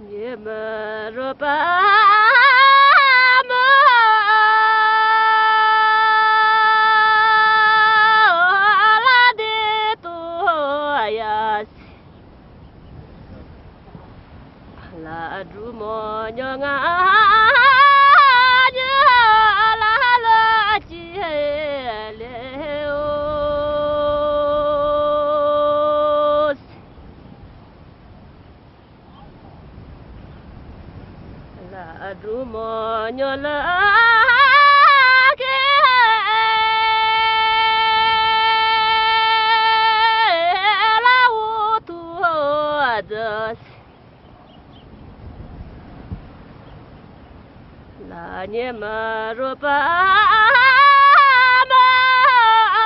ཉི་མ་རོ་པ་མ་ལ་དེ་ཏོ་ཡ། ལ་སྒྲུབ་མོ་ཉོ་ང་ཉ་ལ་ལ་ཅི་ལེ་འོ། ལ་སྒྲུབ་མོ་ཉོ་ལ་ཀེ་ མ་རུ་པ་མ་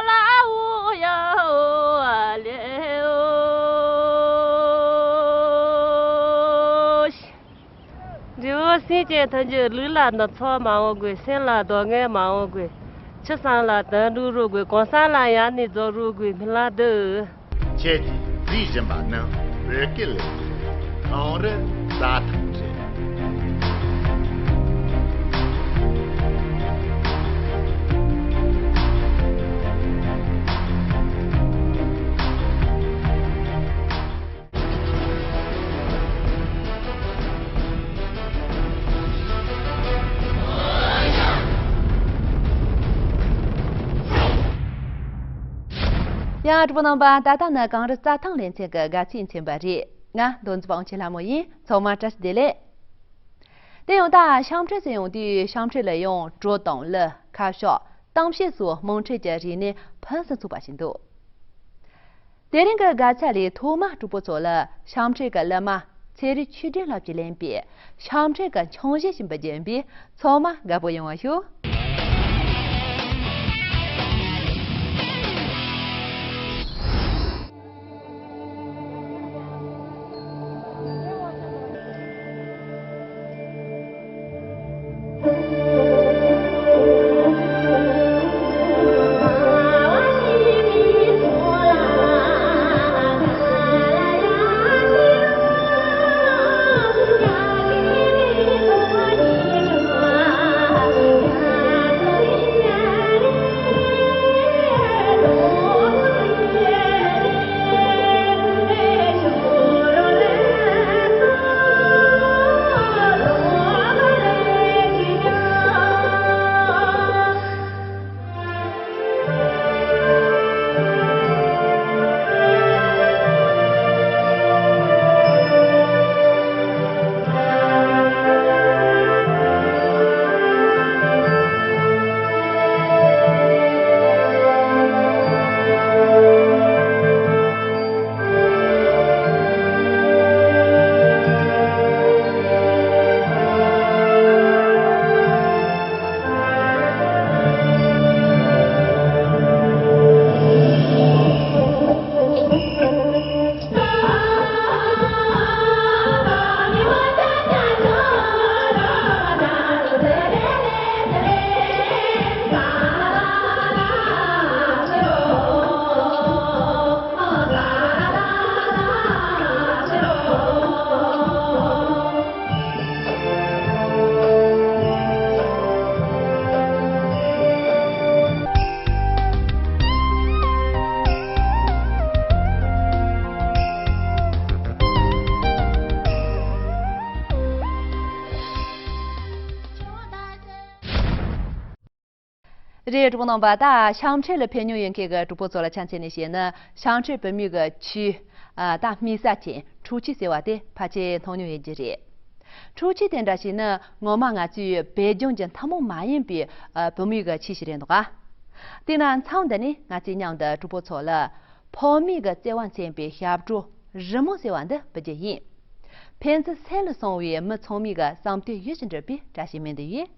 ལ་འུ་ཡ་ལེ་འོ། འབྲས་བུ་སེམས་ཅན་ཐམས་ཅད་ལུས་ལ་ནི་ཚོགས་མ་འོང་དགོས། སེམས་ལ་སྡུག་བསྔལ་མ་འོང་དགོས། ཆུ་བཟང་ལ་དུད་འགྲོ་རོ་དགོས། གོང་ས་ལ་ཡང་ནི་རྫོགས་རོ་དགོས། སྨོན་ལམ་འདི། ཁྱེད་ཀྱིས་གཟིགས་བཞིན་པ་ནི་བོད་སྐད་ལས་ཁུངས་གངས་རི་རྩྭ་ཐང་རེད། ཡང་གྲོགས་པོ་རྣམ་པ། ད་ལྟ་ནི་གངས་རི་རྩྭ་ཐང་ལེ་ཚན་གྱི་དགའ་ཚལ་མཚོན་པ་རེད། ང་མདོ་འཛིན་པ་དབང་ཆེན་ལྷ་མོ་ཡིན། ཚང་མ་བཀྲ་ཤིས་བདེ་ལེགས། དེ་ཡང་ད་ཤམ་འཕྲེད་ཟེར་ཡོང་དུས་ཤམ་འཕྲེད་ལ་ཡང་གྲོ་དང་ལི། ཁ་ཤོག། གཏམ་བཤད་སོགས་དམངས་ཁྲོད་ཀྱི་རིག་གནས་ཕུན་སུམ་ཚོགས་པ་ཞིག་འདུག་དེ་རིང་གི་དགའ་ཚལ་ལས་ཐོག་མར་གྲོགས་པོ་ཚོ་ལ་ཤམ་འཕྲེད་ཀྱི་གླུ་མ་ཚེ་རིང་ཆོས་སྒྲོན་ལགས་ཀྱིས་ལེན་པའི་ཤམ་འཕྲེད་ཀྱི་འཆིང་གཞས་ཤིག་འབུལ་རྒྱུ་ཡིན་པས། ཚང་མ་དགའ་པོ་ཡོང་བ་ཞུ། རེད། གྲོགས་པོ་རྣམ་པ། ད་ཤམ་འཕྲེད་ལ་ཕེབས་མྱོང་ཡོད་མཁན་གྱི་གྲོགས་པོ་ཚོ་ལ་ཆ་མཚོན་ནས་བཤད་ན། ཤམ་འཕྲེད་བུད་མེད་ཀྱི་ཆོས། ཨ། ད་སྨྲ་ས་ཅན་འཕྲུལ་ཆས་ཟེར་བ་དེ་ཕལ་ཆེར་མཐོང་མྱོང་ཡོད་ཀྱི་རེད། འཕྲུལ་ཆས་དེ་འདྲ་ཞིག་ནི་ངོ་མ་ང་ཚོའི་བོད་ལྗོངས་ཀྱི་ཐུན་མོང་མ་ཡིན་པའི། ཨ། བུད་མེད་ཀྱི་ཆས་ཤིག་རེད་འདུག་ག་དེས་ན་མཚམས་འདི་ནས་ང་ཚོས་མཉམ་དུ་གྲོགས་པོ་ཚོ་ལ་ཕོ་མོའི་གི་བརྩེ་བ་མཚོན་པའི་ཞབས་བྲོ་རི་མོ་ཟེར་བ་འདི་འབུལ་རྒྱུ་ཡིན། ཕན་ཚུན་སེམས་ལ་སོང་བའི་མི་ཚང་མའི་གི་བསམ་དོན་ཡིད་བཞིན་འགྲུབ་པའི་བཀྲ་ཤིས་སྨོན་འདུན་ཡོད།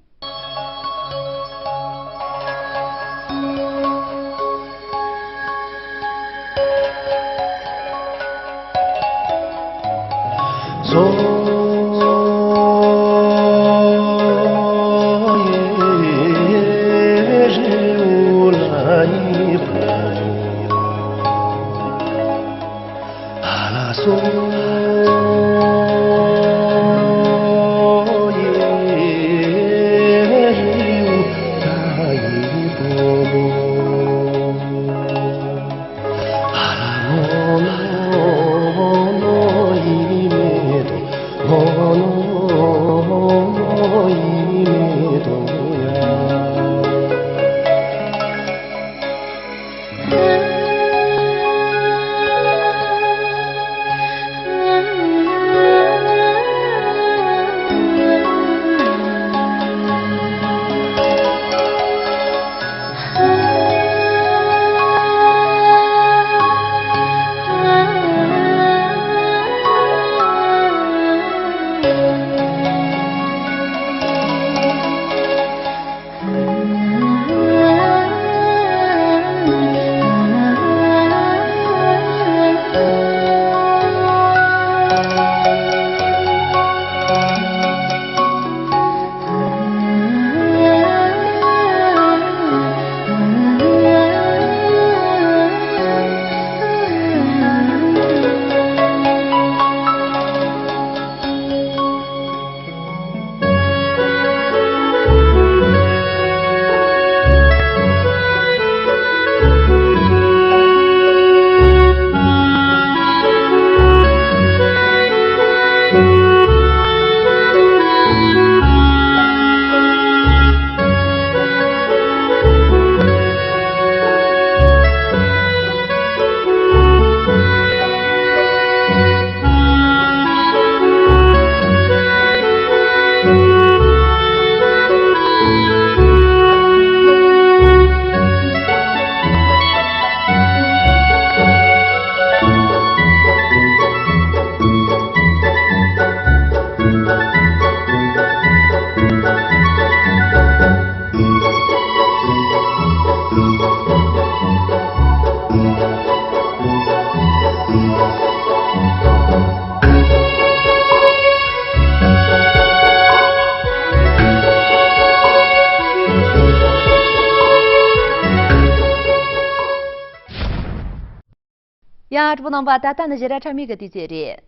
ཡང་གྲོགས་པོ་རྣམ་པ། ད་ལྟ་ནི་ཞི་ར་ཁྲ་མིག་གི་དུས་ཚོད་རེད།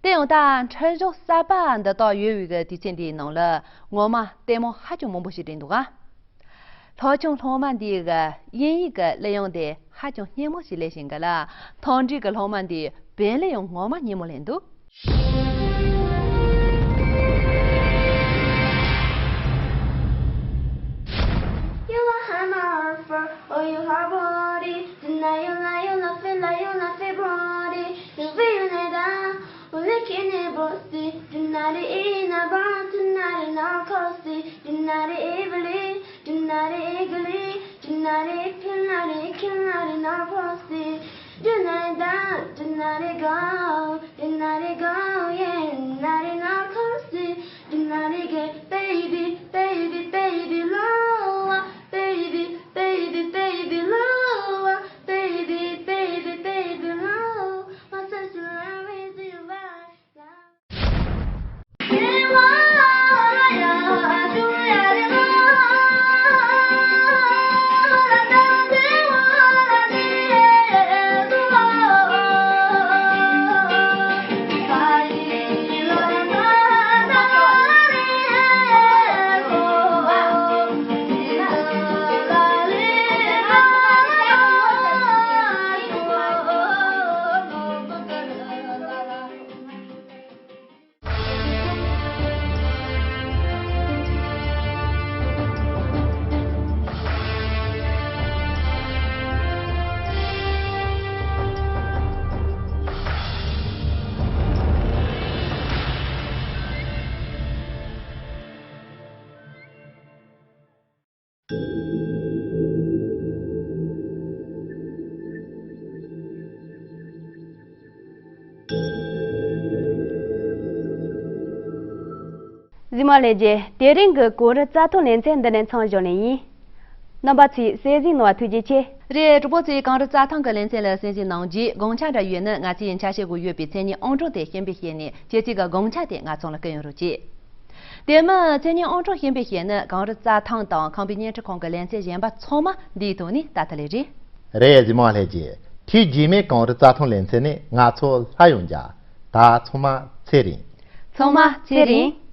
དེ་ཡང་ད་འཕྲིན་གཞུང་གསར་པ་འདི་དག་ཡོད་པའི་གི་དུས་ཚོད་འདིའི་ནང་ལ་ངོ་མ་ལྟད་མོ་ཧ་ཅང་མང་པོ་ཞིག་འགྲིག་འདུག་ག། སློབ་ཆུང་སློབ་མ་འདིའི་གི་དབྱིན་ཡིག་གི་གླུ་དབྱངས་དེ་ཧ་ཅང་སྙན་མོ་ཞིག་སླེབས་བཞིན་གི་ལ། མཐོ་འབྲིང་གི་སློབ་མ་འདིའི་བོད་གླུ་ཡང་ངོ་མ་སྙན་མོ་སླེབས་འདུག། You a hammer for all you hard body. Deny you lie, you love it, lie, you love it, body. You feel it down, only can it bossy. Deny it in a bar, deny it not costly. Deny it evilly, deny it evilly, deny it penalty, penalty not bossy. Deny that, deny it go, deny it go, yeah, deny it not costly. Deny it get, baby, baby, baby, lower, baby, baby, baby, lower, baby, baby, baby, lower. My sister, I raise you right now. གཟིགས་མོ་ལྷན་རྒྱས། དེ་རིང་གི་གངས་རི་རྩྭ་ཐང་ལེ་ཚན་འདི་ནས་མཚམས་བཞག་ནི་ཡིན། རྣམ་པ་ཚོས་གསན་གཟིགས་གནང་བ་ཐུགས་རྗེ་ཆེ། རེད། གྲོགས་པོ་ཚོས་གངས་རི་རྩྭ་ཐང་གི་ལེ་ཚན་ལ་གསན་གཟིགས་གནང་རྗེས་དགོངས་འཆར་འདྲ་ཡོད་ན་ང་ཚོས་ཆ་ཤས་དགོས་ཡོད་པའི་མཚན་ཉིད་ཨང་གྲངས་དེ་ཤེས་འབེབས་བྱས་ནས་ཁྱེད་ཚོས་ཀྱི་དགོངས་འཆར་དེ་ང་ཚོ་ལ་བསྐུར་ཡོང་རོགས་གྱིས། དེ་མིན་མཚན་ཉིད་ཨང་གྲངས་ཤེས་འབེབས་བྱས་ན་གངས་རི་རྩྭ་ཐང་དང་ཁམས་པའི་བརྙན་འཕྲིན་ཁང་གི་ལེ་ཚན་གཞན་པ་ཚང་མ་འདིའི་ཐོག་ནས་ལྟ་ཐུབ་ལེ་རེད། རེད། གཟིགས་མོ་ལྷན་རྒྱས། དུས་རྗེས་མའི་གངས་རི་རྩྭ་ཐང་ལེ་ཚན་ནས་ང་ཚོ་སླར་ཡང་མཇལ། ད་ཚང་མ་ཚེ་རིང་། ཚང་མ་ཚེ་རིང་།